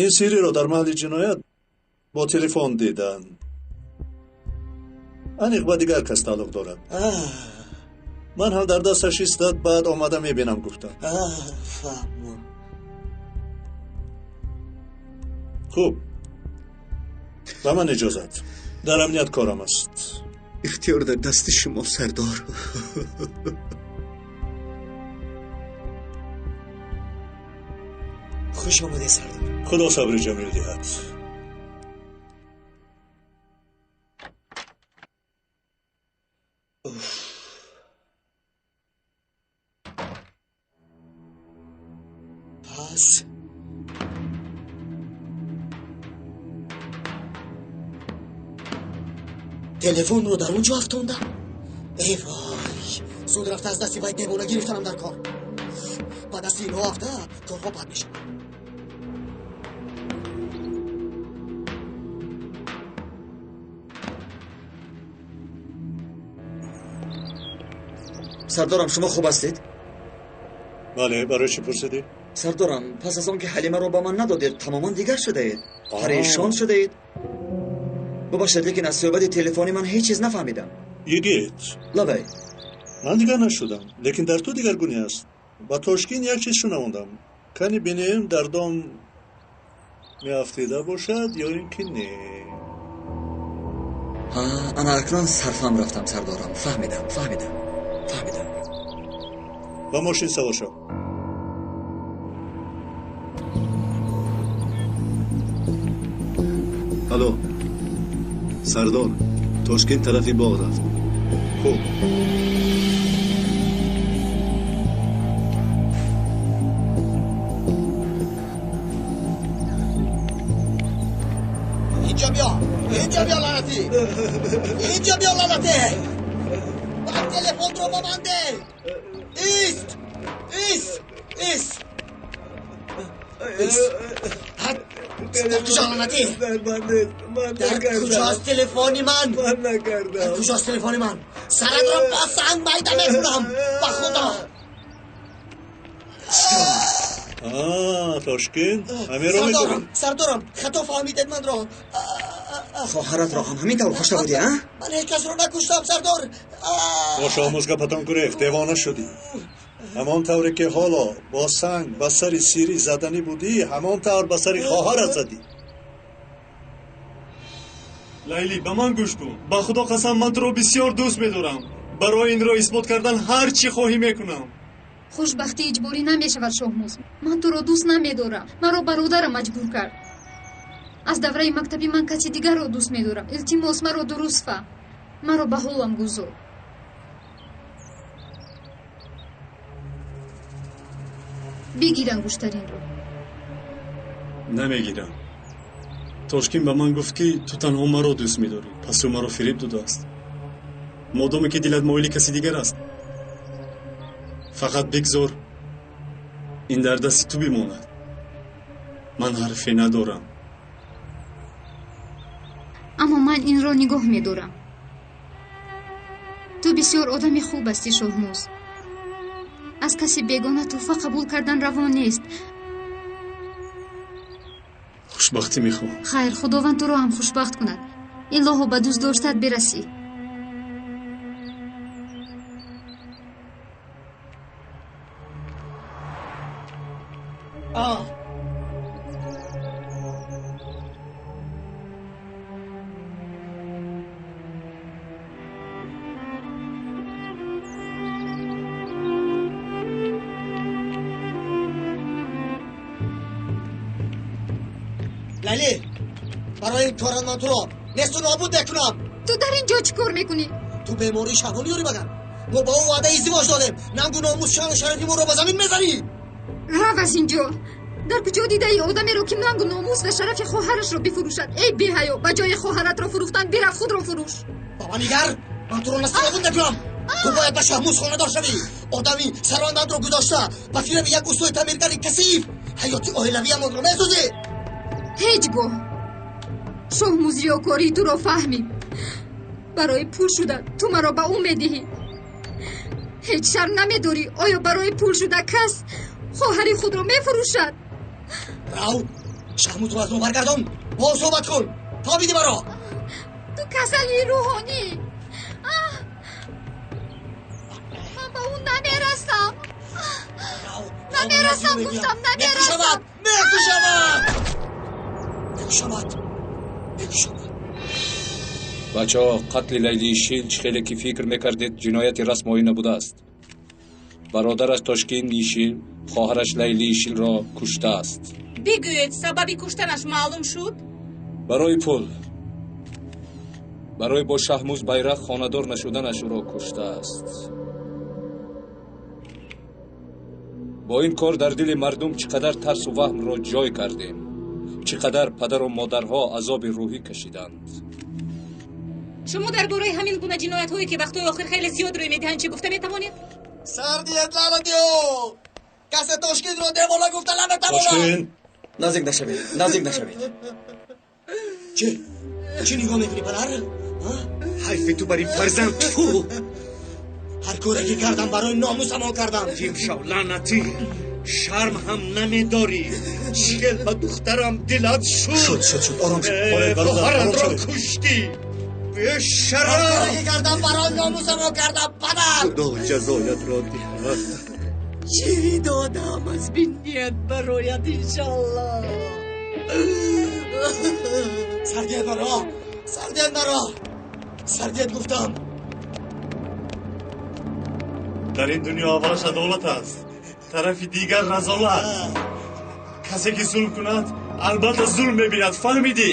Ин сириро дар маҳалли ҷиноят бо телефон диданд. Аниқ ба дигар кас тааллуқ дорад. Ман ҳам дар дасташ истад, баъд омада мебинам, гуфтам. Фаҳмам. Хуб, ба ман иҷозат. Дар амният корам аст. Ихтиёр дар дасти шумо, сардор. Хуш омадед, сардор. Худо сабри ҷамил диҳад. Пас телефонро дар он ҷо афтондам. Эй вой, зуд рафта аз дасти вай девона гирифтанам дар кор. Ба дасти инҳо афта корҳо бад мешавад. Сардорам, шумо хуб ҳастед? Бале, барои чӣ пурсидӣ? Сардорам, пас аз он ки Ҳалимаро ба ман надодед, тамоман дигар шудаед. Парешон шудаед. Бубахшед, лекин аз суҳбати телефонӣ ман ҳеҷ чиз нафаҳмидам. Йигит. Лабай. Ман дигар нашудам, лекин дар ту дигаргунӣ аст. Ба Тошкин як чиз шунавондам. Кани бинем дар дом меафтида бошад ё ин ки не. Ана акнун сарфам рафтам, сардорам. Фаҳмидам, фаҳмидам, фаҳмидам. Ба мошин савор шав. Алло, Сардор, Тошкент тарафи боғ рафт. Хуб. Инҷо биё, инҷо биё лаънатӣ, инҷо биё лаънатӣ. Бад телефонро ба ман деҳ. Ист, ист, ист, ист. Дар куҷо лаънатӣ? Дар куҷост телефони ман? Дар куҷост телефони ман? Саратро бо санг майда мекунам, ба Худо. Тошкент, ҳамеро Сардорам, сардорам, хато фаҳмидед манро. Хоҳаратро ҳам ҳамин тавр кушта будӣ, а? Ман ҳеҷ касро накуштам, сардор. Бо Шоҳмуз гапатон гурехт, девона шудӣ. Ҳамон тавре ки ҳоло бо санг ба сари сирӣ заданӣ будӣ, ҳамон тавр ба сари хоҳарат задӣ. Лайли, ба ман гӯш кун. Ба Худо қасам, ман туро бисёр дӯст медорам. Барои инро исбот кардан ҳар чӣ хоҳӣ мекунам. Хушбахтӣ иҷборӣ намешавад, Шоҳмуз. Ман туро дӯст намедорам. Маро бародарам маҷбур кард. Аз давраи мактабӣ ман каси дигарро дӯст медорам. Илтимос, маро дуруст фаҳм. Маро ба ҳолам гузор. Бигир ангуштаринро. Намегирам. Тошкин ба ман гуфт, ки ту танҳо маро дӯст медорӣ. Пас ӯ маро фиреб додааст. Модоме ки дилат моили каси дигар аст, фақат бигзор ин дар дасти ту бимонад. Ман ҳарфе надорам. Аммо ман инро нигоҳ медорам. Ту бисёр одами хуб ҳастӣ, Шоҳмуз. Аз каси бегона тӯҳфа қабул кардан равон нест. Хушбахтӣ мехоҳам. Хайр, Худованд туро ҳам хушбахт кунад. Илоҳо ба дӯст доштат бирасӣ. Лайли, барои ин корат ман туро несту нобуд мекунам. Ту дар ин ҷо чӣ кор мекунӣ? Ту бемории шаҳвонӣ дорӣ магар? Мо ба ӯ ваъдаи издивоҷ додем. Нангу номус, шаъну шарафи моро ба замин мезанӣ. Рав аз ин ҷо. Дар куҷо дидаи одамеро, ки нангу номус ва шарафи хоҳарашро бифурӯшад? Эй беҳаё, ба ҷои хоҳаратро фурӯхтан бирав худро фурӯш. Ба нигар, ман туро несту нобуд мекунам. Ту бояд ба Шоҳмуз хонадор шавӣ. Одами сарватмандро гузошта ба фиреби як устои таъмиргари касиф ҳаёти оилавиамонро месӯзӣ. Ҳеҷ гоҳ. Шоҳмуз риёкории туро фаҳмид. Барои пул шуда ту маро ба ӯ медиҳӣ. Ҳеҷ шарм намедорӣ. Оё барои пул шуда кас хоҳари худро мефурӯшад? Рав, Шоҳмузро аз мо баргардон. Бо ӯ суҳбат кун. Тобиди маро. Ту касали рӯҳонӣ. Ман ба ӯ намерасам. Намерасам, гуфтам, намерасам. Мекушамад! Мекушамад! Мекушамад! Бачаҳо, қатли Лайли Ишил чӣ хеле ки фикр мекардед, ҷинояти расмоӣ набудааст. Бародараш Тошкин Ишил хоҳараш Лайли Ишилро куштааст. Бигӯед, сабаби куштанаш маълум шуд? Барои пул. Барои бо Шаҳмуз Байрақ хонадор нашуданаш ӯро куштааст. Бо ин кор дар дили мардум чӣ қадар тарсу ваҳмро ҷой кардем, чӣ қадар падару модарҳо азоби рӯҳӣ кашиданд. Шумо дар бораи ҳамин гуна ҷиноятҳое, ки вақтҳои охир хеле зиёд рӯй медиҳанд, чӣ гуфта метавонед? Сардият лаънатиё! Касе Тошкинро девона гуфта наметавонад! Тошкин! Наздик нашавед, наздик нашавед. Чӣ? Чӣ нигоҳ мекунӣ, падар? Ҳайфи ту бар ин фарзанд, ту! Ҳар коре ки кардам барои номусамон кардам. Ҷим шав, лаънатӣ! Шарм ҳам намедорӣ. Чӣ ба духтарам дилат шуд. Шуд, шуд, шуд. Ором шуд. Хоҳаратро куштӣ. Бешарам! Ҳар коре ки кардам барои номусамон кардам, падар! Худо ҷазоятро диҳад. Чӣ додам аз бинният бароят, иншаллоҳ. Сардият маро! Сардият маро! Сардият гуфтам. Дар ин дунё аввалаш адолат аст, тарафи дигар разолат. Касе ки зулм кунад, албатта зулм мебинад, фаҳмидӣ?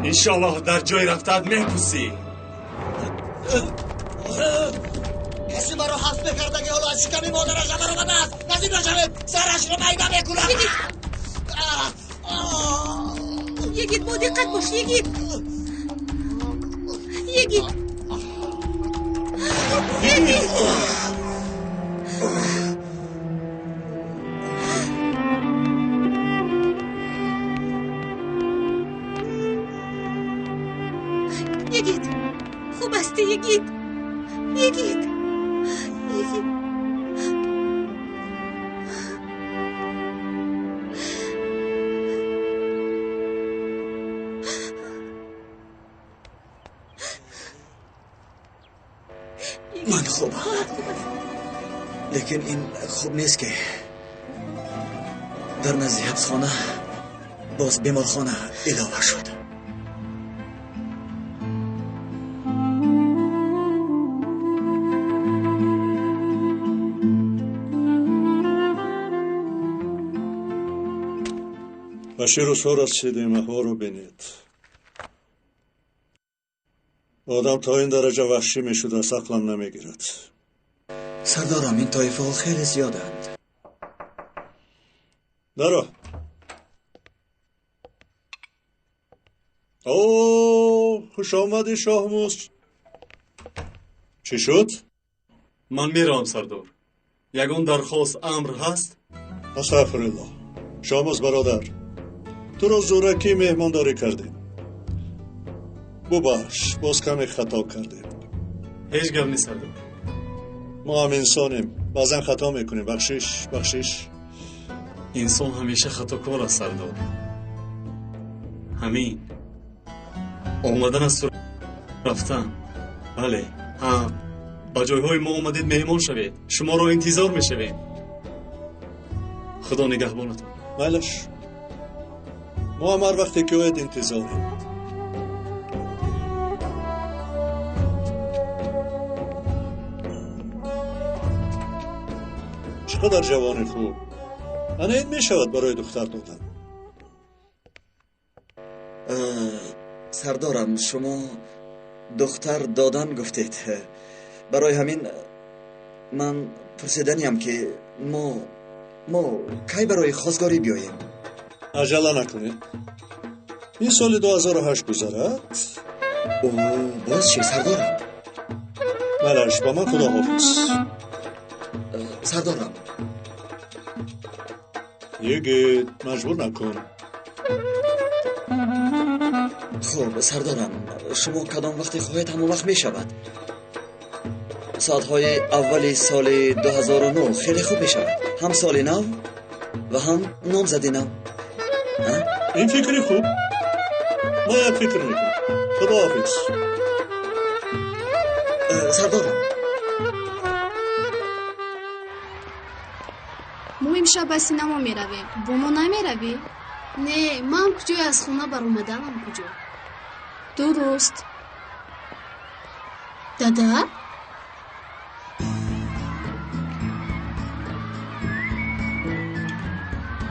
Иншоаллоҳ дар ҷои рафтаат мепусӣ. Касе маро ҳафт мекардаги ҳоло аз шиками модараш баромадааст. Наздик нашавед, сарашро майда мекунам. Йигит, бо диққат бош, Йигит. Йигит. Йигит. Йигит. Хуб ҳастӣ, Йигит. Йигит. Йигит. Ман хубам, лекин ин хуб нест, ки дар назди ҳабсхона боз беморхона илова шуд. Ба ширу со расидем, аҳворо бинед. Одам то ин дараҷа ваҳшӣ мешудааст, ақлам намегирад. Сардорам, ин тоифаҳо хеле зиёданд. Даро. О, хуш омадӣ, Шоҳмуз. Чӣ шуд? Ман меравам, сардор. Ягон дархост, амр ҳаст? Астағфируллоҳ. Шоҳмуз бародар, туро зӯракӣ меҳмондорӣ кардем. Бубахш, боз каме хато кардем. Ҳеҷ гап нест, сардор. Мо ҳам инсонем, баъзан хато мекунем. Бахшиш, бахшиш. Инсон ҳамеша хатокор аст, сардор. Ҳамин омадан асту рафтан. Бале, ҳа, ба ҷойҳои мо омадед, меҳмон шавед. Шуморо интизор мешавем. Худо нигаҳбонатон. Майлаш, мо ҳам ҳар вақте ки ояд интизорем. Чӣ қадар ҷавони хуб! Ана ин мешавад барои духтар додан. Сардорам, шумо духтар додан гуфтед. Барои ҳамин ман пурсиданиям, ки мо кай барои хостгорӣ биёем? Аҷала накунед. Ин соли 2008 гузарад. О, боз чӣ, сардорам? Малаш, ба ман худоҳофиз. Сардорам. Йигит, маҷбур накун. Хуб, сардорам, шумо кадом вақте хоҳед, ҳамон вақт мешавад. Соатҳои аввали соли 2009 хеле хуб мешавад. Ҳам соли нав ва ҳам номзади нав. Ин фикри хуб. Ма як фикр мекунам. Худоҳофиз. Сардорам. Мо имшаб ба синемо меравем. Бо мо намеравӣ? Не, ман куҷое, аз хона баромаданам куҷо? Дуруст. Дада?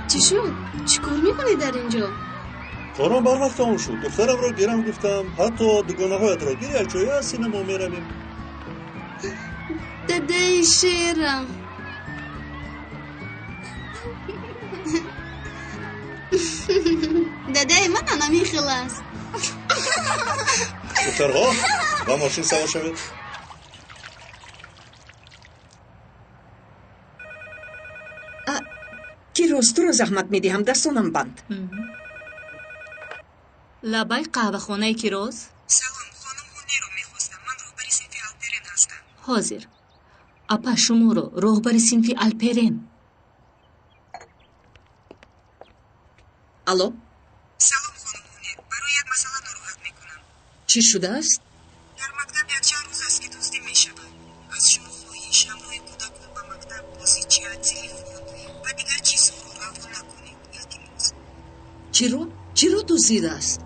Чӣ шуд? Чӣ кор мекунӣ дар ин ҷо? Корам барвақт тамом шуд. Духтарамро гирам гуфтам, ҳатто дугонаҳоятро гир, якҷоя аз синемо меравем. Дадаи шерам. Дадаи ман анамин хел аст. Духтарҳо, ба мошин савор шавед. Кироз, туро заҳмат медиҳам, дастонам банд. Лабай, қаҳвахонаи Кироз? Салом, хонум Ҳунеро мехостам. Ман роҳбари синфи Алперен ҳастам. Ҳозир. Апа, шуморо, роҳбари синфи Алперен. Алло? Салом, хонум Ҳунер. Барои як масъала нороҳат мекунам. Чӣ шудааст? Дар мактаб якчанд рӯз аст, ки дуздӣ мешавад. Аз шумо хоҳиш, ҳамроҳи кӯдакон ба мактаб бозича, телефон ва дигар чизҳоро равон накунед. Илтимос. Чиро? Чиро дуздидааст?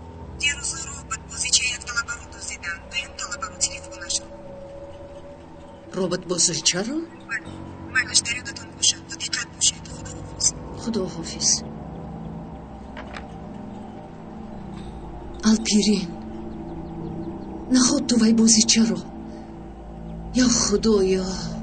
Дирӯз робот бозичаи як талабаро дуздиданд, дуюм талабаро телефонашро. Робот бозичаро? Майлаш, дар ёдатон бошад, бо диққат бошед. Худоҳофиз. Худоҳофиз. Алпирин, наход ту вай бозичаро? Ё Худоё!